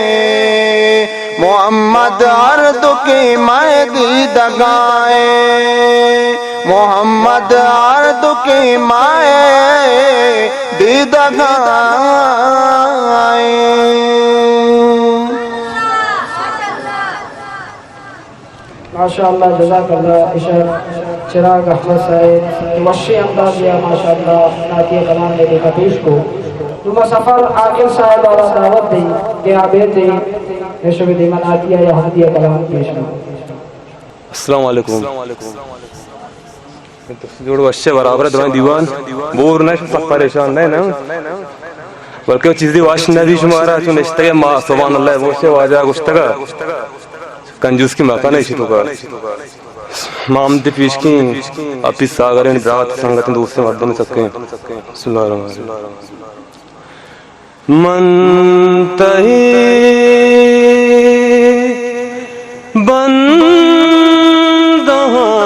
ایں، محمد ہر دکیں مئے دیدگا ایں۔ محمد ہر دکیں مئے دیدگا ایں۔ ماشاءاللہ، جزاک اللہ۔ اشار چراغ احمد صاحب کہ وشیں انداز یا ماشاءاللہ نعتیہ کلام نے دیکھا پیش کو۔ نما سفر عاقل صاحب والا دعوت دی کہ آ بیت اے شب دیما نعتیہ یا حمدیہ کلام پیش کو۔ السلام علیکم۔ جوڑ وشے برابر دوائیں دیوان بور نہ، سک پریشان نہ نا، بلکہ چیزی وش نہ دی شمارا چون نشتگے ما سبحان اللہ گوشے واجہ گوشتگا۔ کنجوس کی مکان ایشی تو کا۔ ما ہم تے پیش کی اپی ساگرین برات سنگت دوست مردم سکے۔ بسم اللہ الرحمن الرحیم۔ من تئی بندہ آں،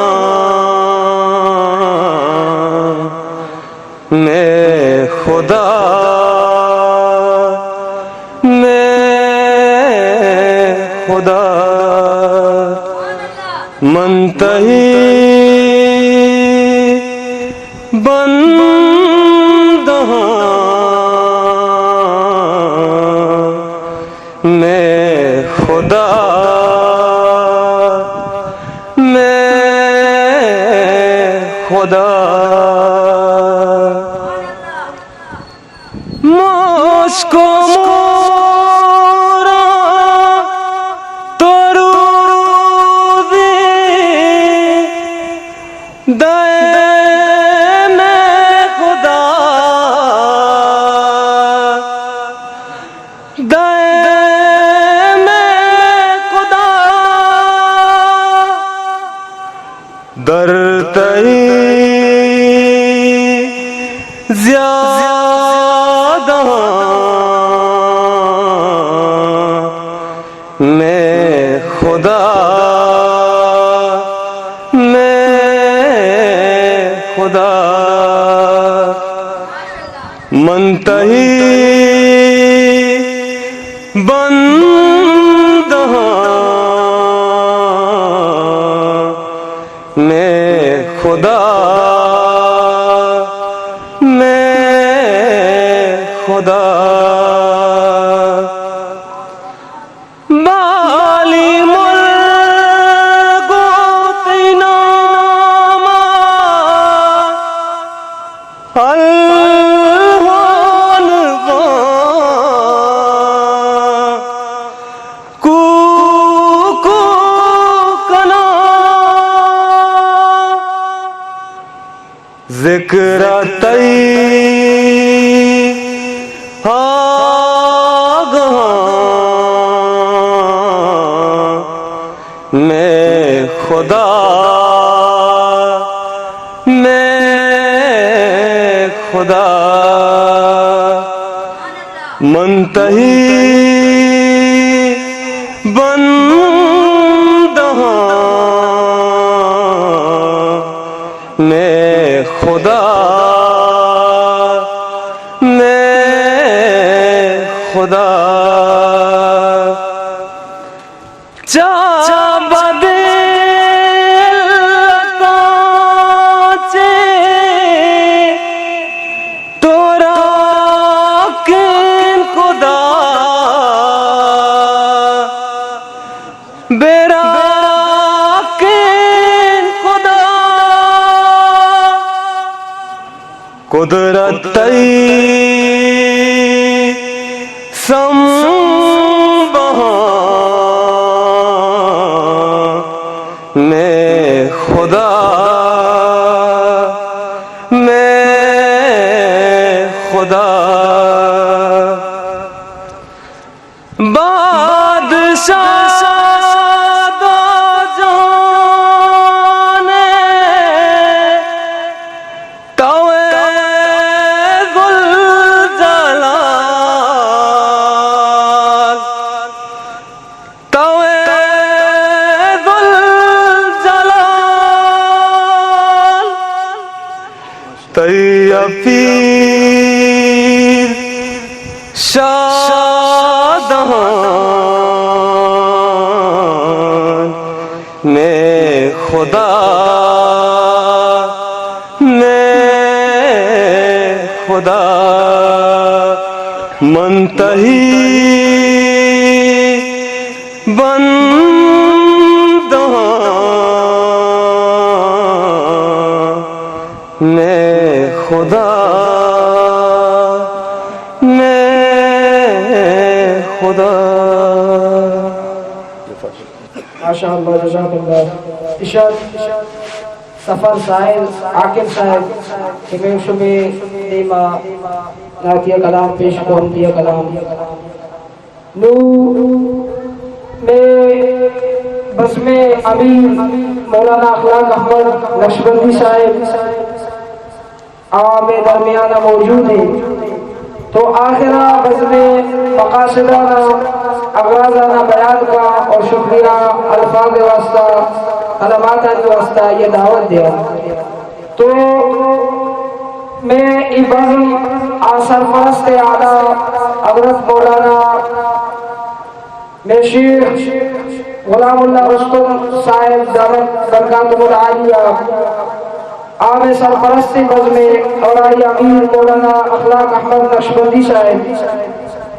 مئے خدا، مئے خدا، من تئی بندہ آں، مئے خدا، مئے خدا۔ مشک و موراں تو روزی دئے مئے خدا، دئے مئے خدا۔ در تئی زیادہ آں، مئے خدا، مئے خدا۔ من تئی بندہ آں، مئے خدا، مئے خدا۔ بالی مرگ و تئی نام ءَ الہان باں، کو کو کناں۔ ذکر تئی آگہاں، خدا، مئے خدا، من تئی بندہ آں، مئے خدا، مئے خدا۔ چا بدل کاچے تو راکن خدا، بے راکن خدا۔ قدرت تئی سمبہاں، مئے خدا، مئے خدا۔ بادشاہ دو جہان، تو ئے ذوالجلال، تو ئے ذوالجلال۔ تئی ءَ پیر شادہان، مئے خدا، مئے خدا، من تئی بندہ آں، مئے خدا، مئے خدا۔ ماشاءاللہ، جزاک اللہ۔ ارشاد سفر سائل عاقل صاحب کہ مئے شمئے دیما نعتیہ کلام پیش کن، نعتیہ کلام۔ نوں مئے بزم ءِ امیر مولانا اخلاق احمد نقشبندی صاحب آ مئے درمیان ءَ موجود اِنت، تو آخر ءَ بزم ءِ مقاصدان ءُ اغراضان ءَ بیان کن اور شکریہ الفاظ ءِ واسطہ، کلماتانی واسطہ آئی ءَ دعوت دیا۔ تو مئے اے بزم ءِ سرپرست اعلیٰ حضرت مولانا مئے شیخ غلام اللہ رستم صاحب دامت برکاتہ العالیہ، آ مئے سرپرست بزم ءِ اور آئی امیر مولانا اخلاق احمد نقشبندی صاحب۔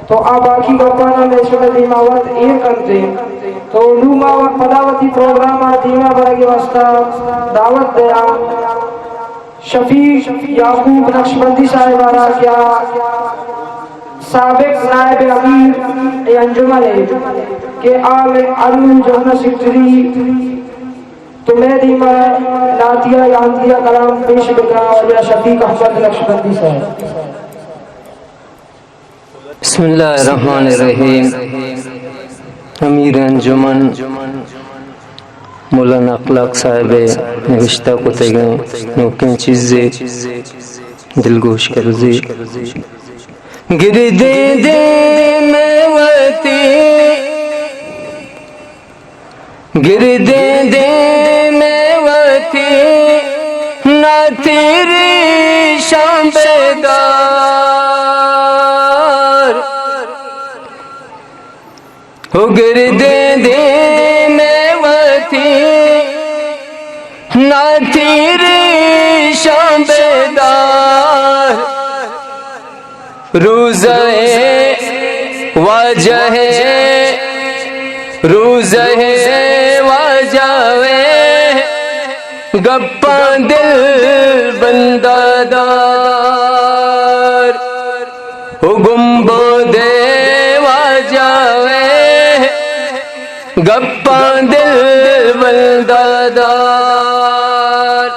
تو آ باقی گپاں ءَ مئے شمئے دیما وت ایر کنت۔ تو نوں ما وت پدا وتی پروگرام ءَ دیما برگ ءِ واسطہ دعوت دیاں شفیق یعقوب نقشبندی صاحب ءَ را کہ آ سابق نائب امیر انجمن اِنت کہ آ مئے انوں جنرل سیکرٹری، تو مئے دیما نعتیہ یا حمدیہ کلام پیش بکن واجہ شفیق احمد نقشبندی صاحب۔ بسم اللہ الرحمن الرحیم۔ امیر انجمن مولانا اخلاق صاحب ءِ نبشتہ کتگیں نوکیں چیزے دلگوش کرزی۔ گردیں دیم ءَ وتی، گردیں دیم ءَ وتی، نعتیہ ریشاں بدار۔ ہو گردیں دیم ءَ وتی، نعتیہ ریشاں بدار۔ روزہ ءِ واجہ ءِ، روزہ ءِ واجہ ءِ، گپاں دل بند ءَ دار۔ او گنبد ءِ واجہ ءِ، گپاں دل بند ءَ دار۔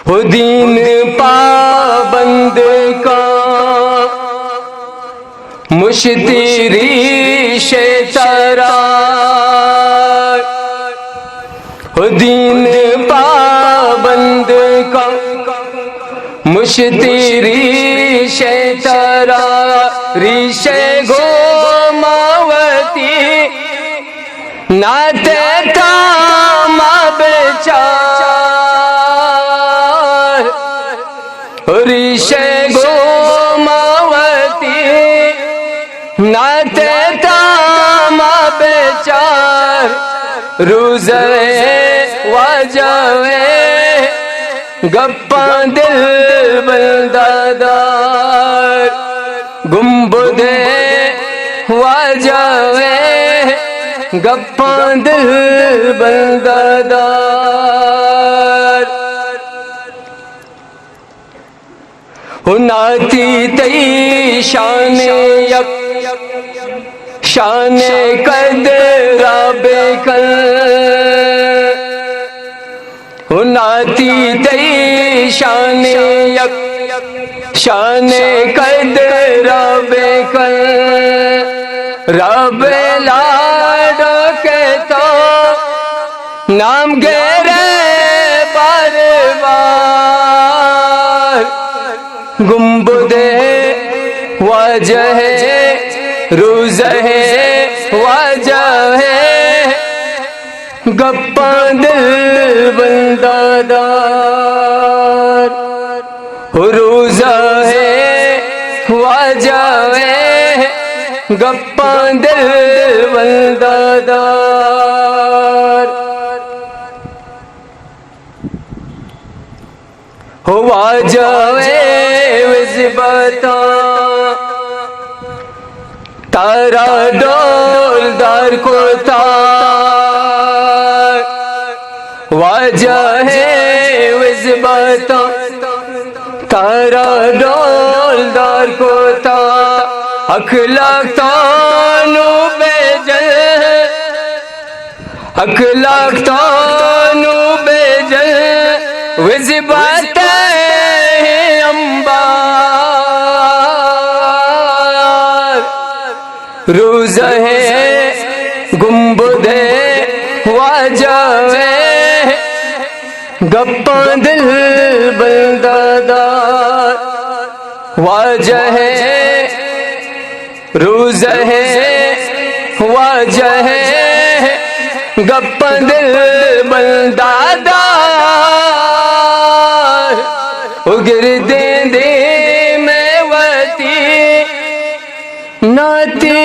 ہو دین پابند کن مشتی ریش ءِ ترا، دین پابند کا مشتی ریشے ترا، ریشے گو ماوتی، ناتے تا ما بچار۔ ریشے گو ماوتی، ناتے تا ما بچار۔ روزہ واجہ وے، گپاں دل بندادار۔ گنبدے واجہ وے، گپاں دل بندادار۔ ہو ناتی تئی شان یک، شان قدر را بکن۔ ہو ناتی تئی شان یک، شان قدر را بکن۔ رب لاڈ کے تو نام گرے بار بار۔ گنبدے واجہ ہے، روزہ ہے واجہ ہے، گپاں دل بندادار۔ روزہ ہے واجہ ہے، گپاں دل بندادار۔ ہو واجہ وے وزبتاں، ترا ڈولدار کتا۔ واجہ ہے وزبتاں، ترا ڈولدار کتا۔ اخلاق تانو بے جل، اخلاق تانو بے جل، وزبات انبار۔ روزہ ہے گنبدے واجہ وے، گپاں دل بندادار۔ واجہ ہے روزہ ہے، واجہ ہے، گپاں دل بندادار۔ اگردیں دیم ءَ وتی، ناتی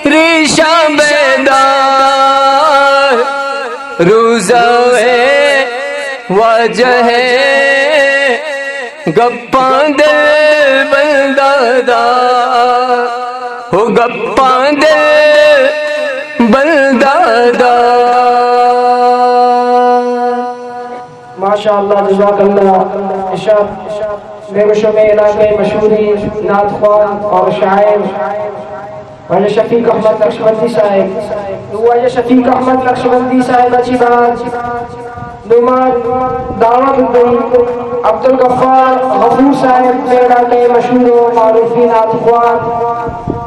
ریشاں بیدار۔ روزہ ہے، واجہ ہے، گپاں دل بندادار، ہو گپاں دل بندادار۔ ماشاءاللہ، جزاک اللہ۔ ارشاد میر و شمے علاقے مشہوریں نعت خوان اور شاعر واجہ شفیق احمد نقشبندی صاحب۔ تو واجہ شفیق احمد نقشبندی صاحب اچی بعد نماد دعوت دی عبدالغفار غفور صاحب، میرا کے مشہور و معروفی نعت خوان،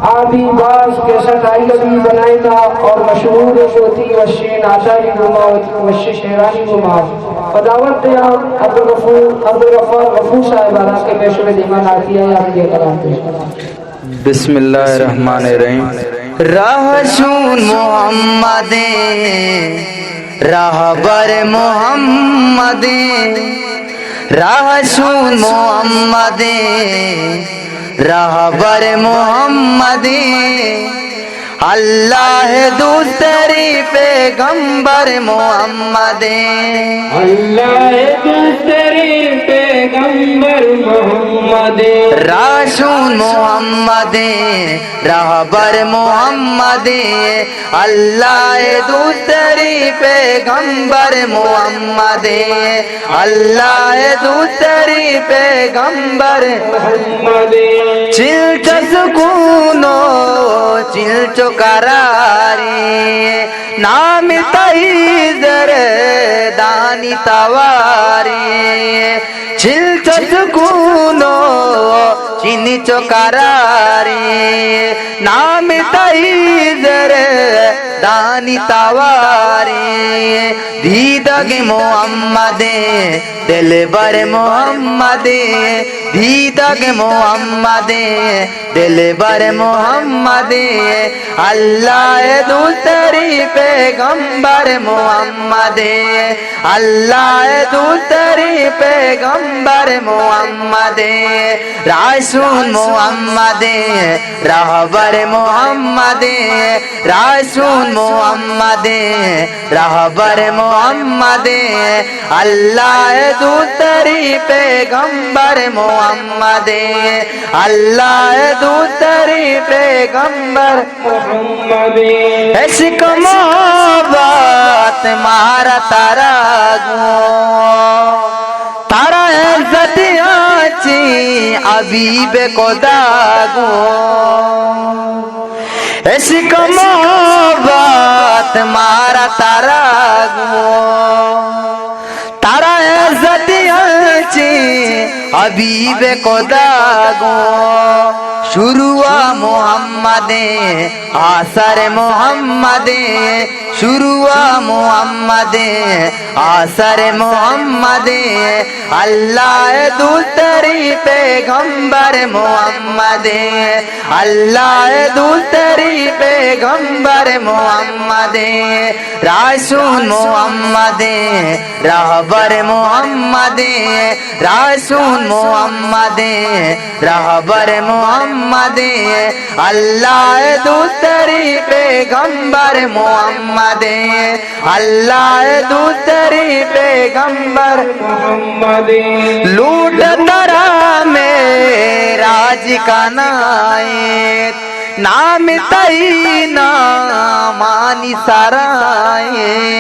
آ بھی باز کیسٹ آئی بھی بنائے تھا اور مشہور ہوتی وشی نعتانی گما، وشی شعرانی گما۔ و دعوت دیا عبدالغفور، عبدالغفار غفور صاحب آرا کے پیش میں دیما نعتیہ یا بھی کلام پیش۔ بسم اللہ الرحمن الرحیم۔ راہشون محمدیں، راہبر محمدیں، راہشون محمدیں، راہبر محمدیں، اللہ دوستری پیغمبر محمدیں۔ اللہ دوستری پیغمبر محمدیں۔ راہشون محمدیں، راہبر محمدیں، اللہ دوستری پیغمبر محمدیں، اللہ دوستری پیغمبر محمدیں۔ چل چسکونو، چل چو قراری، نام تئی زردانی تواری، چل چو سکون و چین چو قراری، نام تئی زردانی تواری۔ دیدگ محمد، دلبر محمد، دیدگ محمد، دلبر محمد، اللہ دوستری پیغمبر محمد، اللہ دوستری پیغمبر محمد، راسون محمد، رہبر محمد، راسون محمد، رہبر محمد، اللہ دوستری پیغمبر محمد، اللہ دوستری پیغمبر محمد۔ عشق محبت مارا ترا گوں، ترا عزت آچی حبیب خدا گوں۔ عشق محبت مارا ترا گوں، ترا عزت آچی حبیب خدا گوں۔ شروع محمد، آسر محمد، شروع محمد، آسر محمد، اللہ دوستری پیغمبر محمد، اللہ دوستری پیغمبر محمد، راسون محمد، رہبر محمد، راسون محمد، رہبر محمد، اللہ دوستری پیغمبر محمد، اللہ دوستری پیغمبر محمد۔ لوٹ ترا معراج کنائیں، نام تئی نامانی سرائیں۔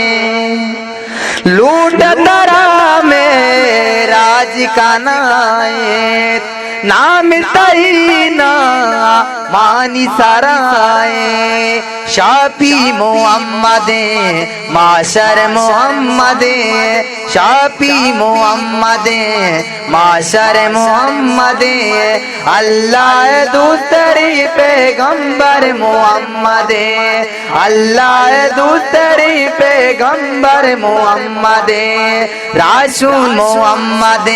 لوٹ ترا معراج کنائیں، نام تئی نامانی سرائیں۔ شاپی محمد، معشر محمد، شاپی محمد، معشر محمد، اللہ دوستری پیغمبر محمد، اللہ دوستری پیغمبر محمد، راسون محمد،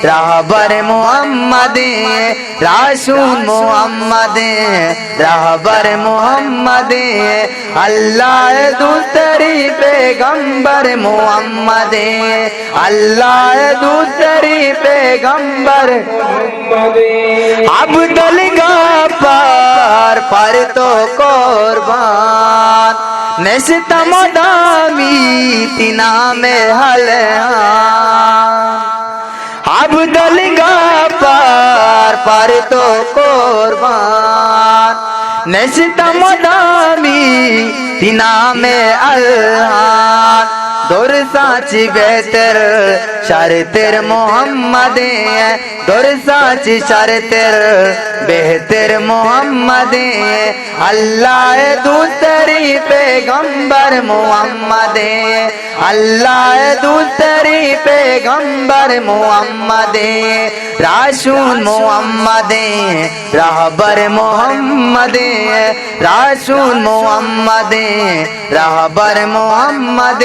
رہبر محمد، راسون محمد، رہبر محمد، اللہ دوستری پیغمبر محمد، اللہ دوستری پیغمبر محمد۔ عبدالغفار پر تو قربان، نشتم دامی تنام حلان۔ عبدالغفار پر تو قربان، نشتم دامی تنام الہان۔ درساں چی بہتر شرتر محمد، درساں چی شرتر بہتر محمد، اللہ دوستری پیغمبر محمد، اللہ دوستری پیغمبر محمد، راسون محمد، رہبر محمد، راسون محمد، رہبر محمد،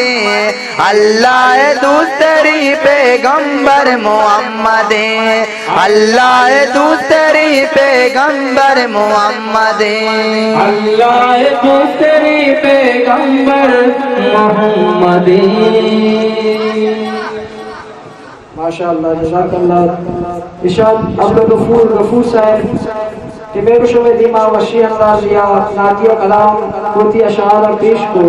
اللہ دوستری پیغمبر محمد، اللہ دوستری پیغمبر محمد۔ اللہ دوستری پیغمبر محمد۔ ماشاءاللہ، جزاک اللہ۔ ارشاد عبدالغفور غفور صاحب کہ مئے گوشم دیما وشی انداز یا نعتیہ کلام، کوتی اشعار پیش کو۔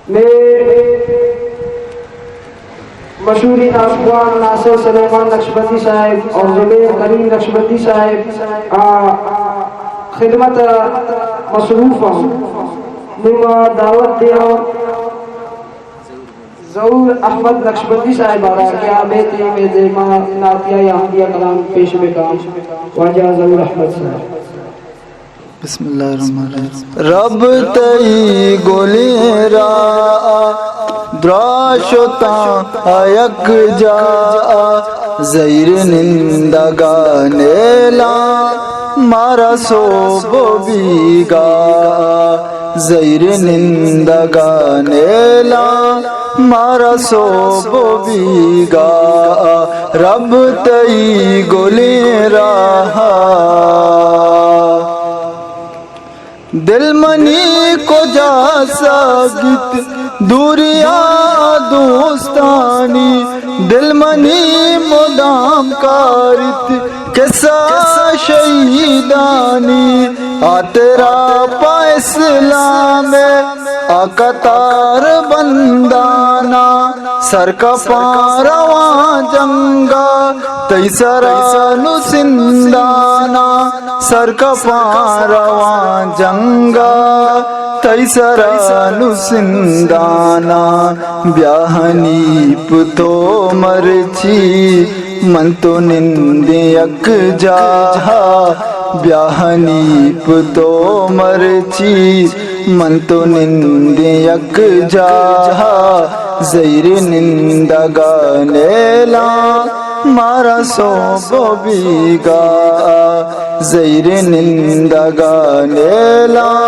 مئے مشہوریں نعتخوان ناصر سلیمان نقشبندی صاحب اور زبیر کریم نقشبندی صاحب آ خدمت مصروف ہوں۔ نوں ما دعوت دیاں ظہور احمد نقشبندی صاحب آرا کہ آ بیت مئے دیما نعتیہ یا حمدیہ کلام پیش بکاں۔ واجہ ظہور احمد صاحب۔ بسم اللہ الرحمن الرحیم۔ رب تئی گلیں راہ ءَ دراہ شتاں ءَ یک جاہ ءَ، زہیر نندگ ءَ نیلاں مارا سہب ءُ بیگاہ ءَ، زہیر نندگ ءَ نیلاں مارا سہب ءُ بیگاہ ءَ، رب تئی گلیں راہ ءَ۔ دل منی کجا ساگیت دوریا دوستانی، دل منی مدام کاریت قصہ شہیدانی۔ آ ترا پہ اسلام ءَ آ قطار بندانا، سرکپاں رواں جنگا تئی سرا نوں سندانا، سرکپاں رواں جنگا تئی سرا نوں سندانا۔ بیا حنیف تو مرچی من تو نندیں یک جاہا، بیا حنیف تو مرچی من تو نندیں یک جاہا، زہیر نندگ ءَ نیلاں مارا سہب ءُ بیگاہ ءَ، زہیر نندگ ءَ نیلاں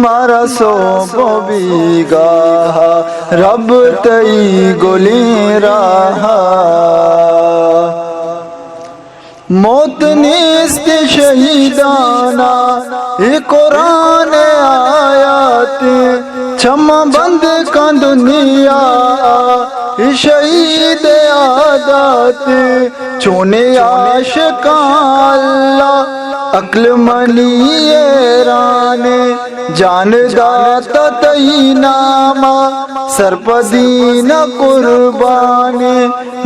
مارا سہب ءُ بیگاہ ءَ، رب تئی گلیں راہ ءَ۔ موت نیست شہیدانا، اے قرآن آیات، چماں بند کن دنیا، اے شہید عادات، چونیں عاشقاں اللہ عقل منی حیران، جان دات تئی ناما سرپدی نہ قربانی،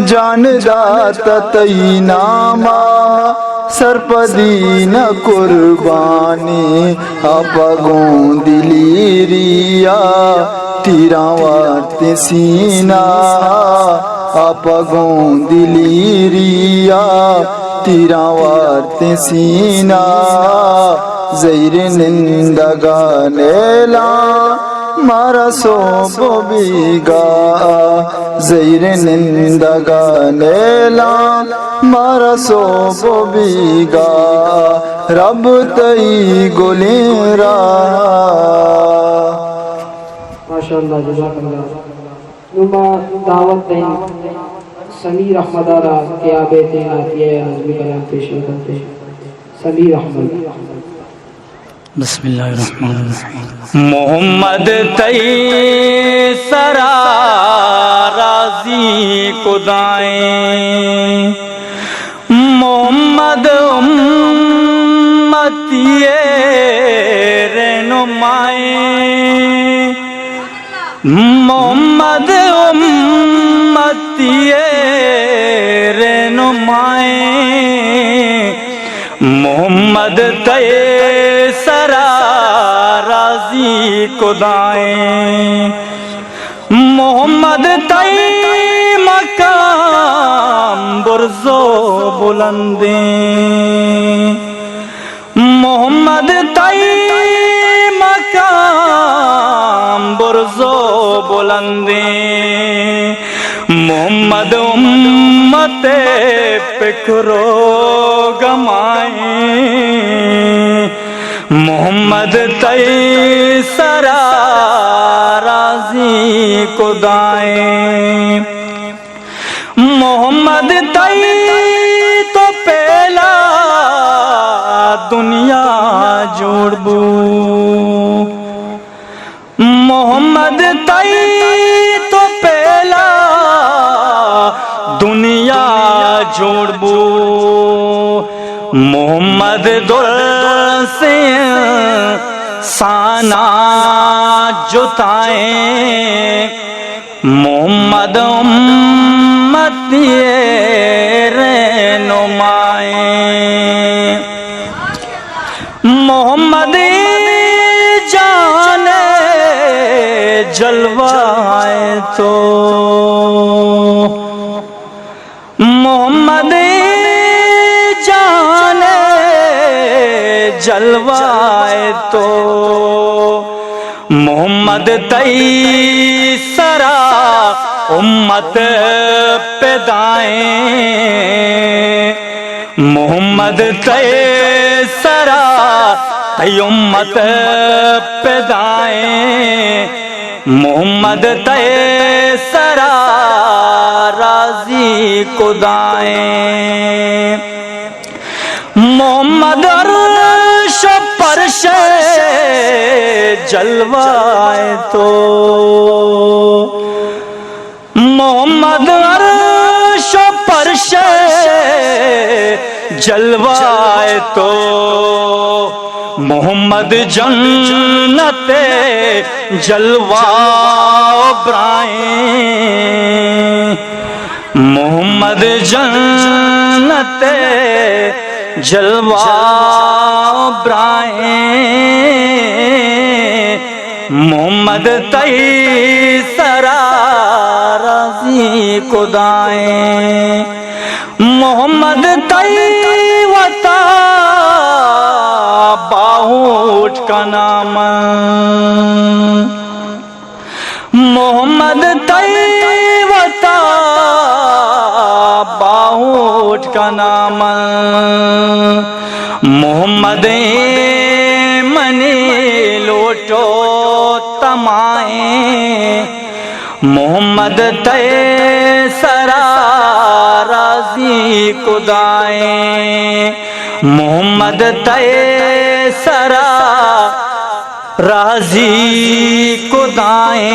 جان دات تئی ناما سرپدی نہ قربانی۔ آپ گوں دلیریا تیراں وارت سینہ، آپ گوں دلیریا تیراں وارت سینہ، زہیر نندگ ءَ نیلاں مارا سہب ءُ بیگاہ ءَ، زہیر نندگ ءَ نیلاں مارا سہب ءُ بیگاہ ءَ، رب تئی گلیں راہ ءَ۔ ماشاءاللہ، جزاک اللہ۔ نوں ما دعوت دئیں سمیر احمد ءَ را کہ آ بیتیں عطیہ ءِ نظمی کلام پیش بکنت۔ سمیر احمد۔ بسم اللہ الرحمن الرحیم۔ محمد تئی سرا راضی کدائیں، محمد امتی رہنمائیں، محمد امتی رہنمائیں، محمد تئی سرا راضی کدائیں۔ محمد تئی مقام برز و بلندیں، محمد تئی مقام برز و بلندیں، محمد امت پکر و گمائیں، محمد تئی سرا راضی کدائیں۔ محمد تئی تو پہلا دنیا جوڑ بو، محمد تئی تو پہلا دنیا جوڑ بو، محمد درسیں سانا جتائیں، محمد امتی رہنمائیں۔ محمد جان جلوہ تو، محمد جان جلوہ تو، محمد تئی سرا امت پدائیں، محمد تئی سرا تئی امت پدائیں، محمد تئی سرا راضی کدائیں۔ محمد عرش و پرش جلوہ ئے تو، محمد عرش و پرش جلوہ ئے تو، محمد جنت جلوہ و براہیں، محمد جنت جلوہ و براہیں، محمد تئی سرا راضی کدائیں۔ محمد تئی وتا باہوٹ کناں من، محمد تئی وتا باہوٹ کناں من، محمد ایں منی لوٹ و تمائیں۔ محمد تئی سرا راضی کدائیں، محمد تئی سرا راضی کدائیں،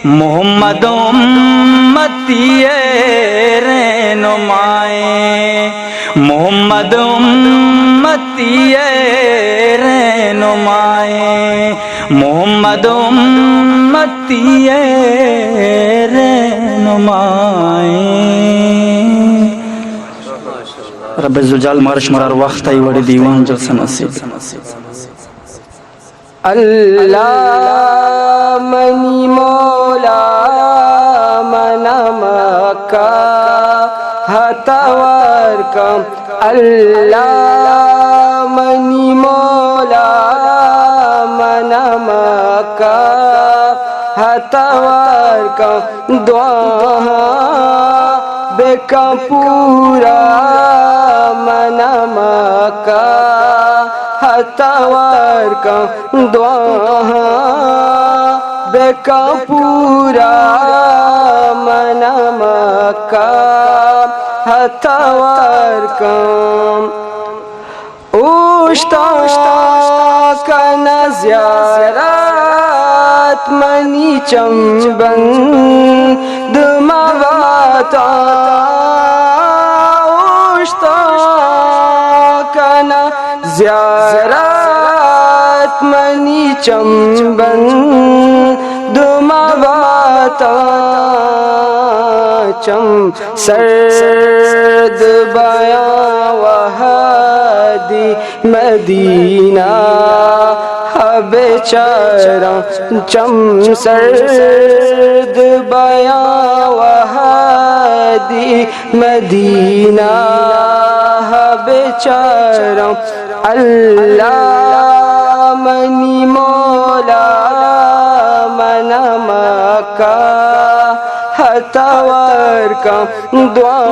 محمد امتی رہنمائیں، محمد امتی رہنمائیں، محمد امتی رہنمائیں۔ رب ذوالجلال مارش مرار وخت ای وڑی دیوان جلسہ نصیب۔ اللہ منی مولا، من مکہ ہتور کم۔ اللہ منی مولا، من مکہ ہتور کم۔ دعاہاں بکن پورا، من مکہ ہتور کن۔ دعاہاں بکن پورا، من مکہ ہتور کن۔ اوشتاں کناں زیارت منی چم بند مواتا، اوشتاں کناں زیارت منی چم بند مواتا، چم سرد بیاں وہدی مدینہ بچاراں، چم سرد بیاں وہدی مدینہ بچاراں۔ اللہ منی مولا، من مکہ ہتور کن۔ دعا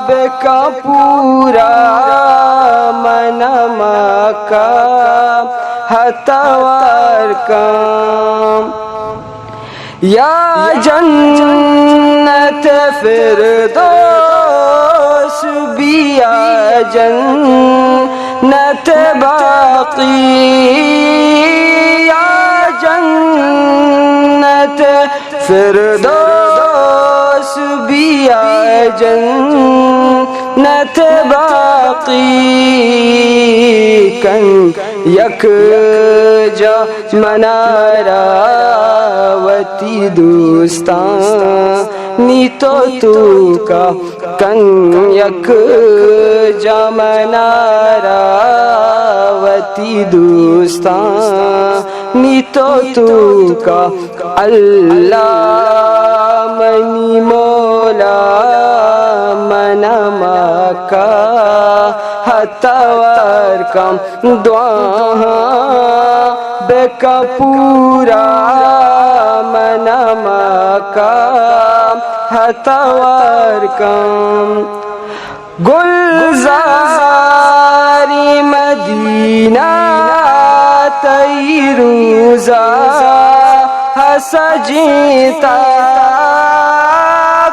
بکن پورا، من مکہ ہتور کن۔ یا جنت فردوس بیا جنت باقی، یا جنت فردوس بیا جنت باقی کن، یک جا منارا وتی دوستاں نی تو توکا کن، یک جا منارا وتی دوستاں نی تو توکا۔ اللہ منی مولا، من مکہ توار کم دعاہاں بکا پورا، من مکہ ہتوار کم۔ گلزاری مدینہ تئی روزا ہسجینتا،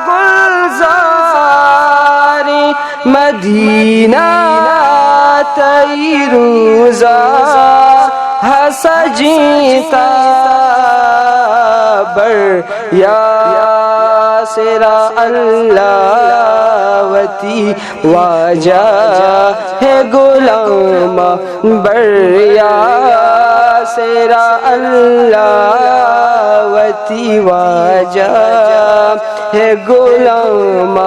گلزاری مدینہ تئی روزا ہسجینتا، بر یا سرا اللہ وتی واجہ ہے غلام، بر یا سرا اللہ وتی واجہ ہے غلام۔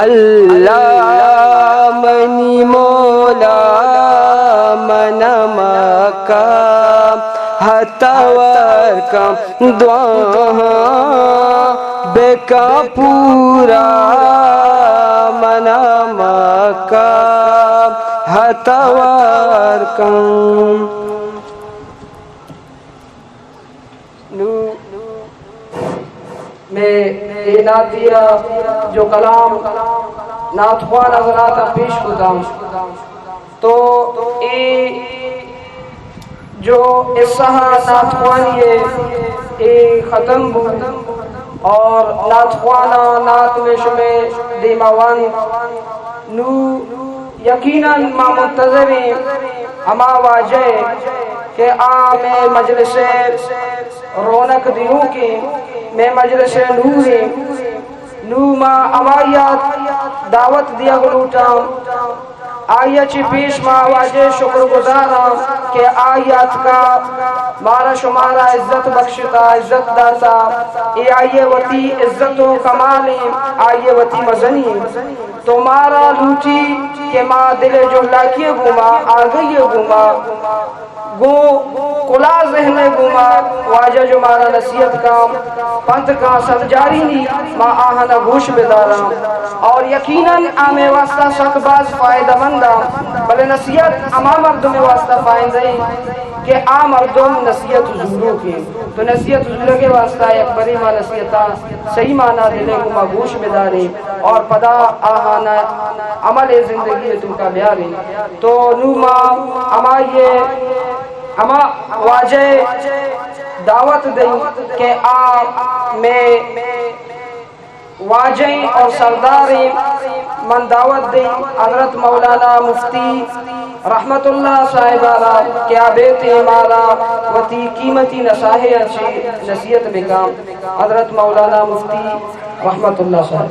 اللہ منی مولا، من مکہ ہتوار کم دعاہاں بکا پورا، من مکہ ہتوار کم۔ نو مئے اے نعتیہ جو کلام نعت خوان حضرات پیش کتاں، تو اے جو حصہ نعت خوانی ہے، اے ختم بو اور نعت خوانا نعت میں شمے دیما وان۔ نو یقیناً ما منتظریں ہما واجہ کہ آ مئے مجلس رونق دیوکیں، مئے مجلس نوریں۔ نو ما ہمائی ء دعوت دیگ لوٹاں، آئی ء چہ پیش ما واجہ شکر گزاراں کہ آئی ء اتکا مارا شمارا عزت بخشتا، عزت داتا، اے آئی ء وتی عزت و کمالیں، آئی ء وتی مزنی۔ تو مارا لوٹی کہ ما دل ء جہلاکی ء گوما، آگہی ء گوما، گوں کلا ذہن ء گوما واجہ جو مارا نصیحت کاں، پنت کاں، سمجھارینی، ما آہانا گوش بداراں اور یقیناً آ مئے واسطہ سک باز فائدہ مند آں، بلے نصیحت ہما مردم ء واسطہ فائدہ ایں کہ آ مردم نصیحت زوروک ایں۔ تو نصیحت زورگ ء واسطہ یک برے ما نصیحتاں صحیح معنی دل ء گوما گوش بداریں اور پدا آہانا عمل زندگی ء توکا بیاریں۔ تو نوں ما ہمائی ء ہما واجہ ء دعوت دئیں کہ آ مئے واجہیں اور سرداریں۔ من دعوت دئیں حضرت مولانا مفتی رحمت اللہ صاحب ء را کہ آ بیت ء مارا وتی قیمتی نصاحے ء چہ نصیحت بکاں۔ حضرت مولانا مفتی رحمت اللہ صاحب۔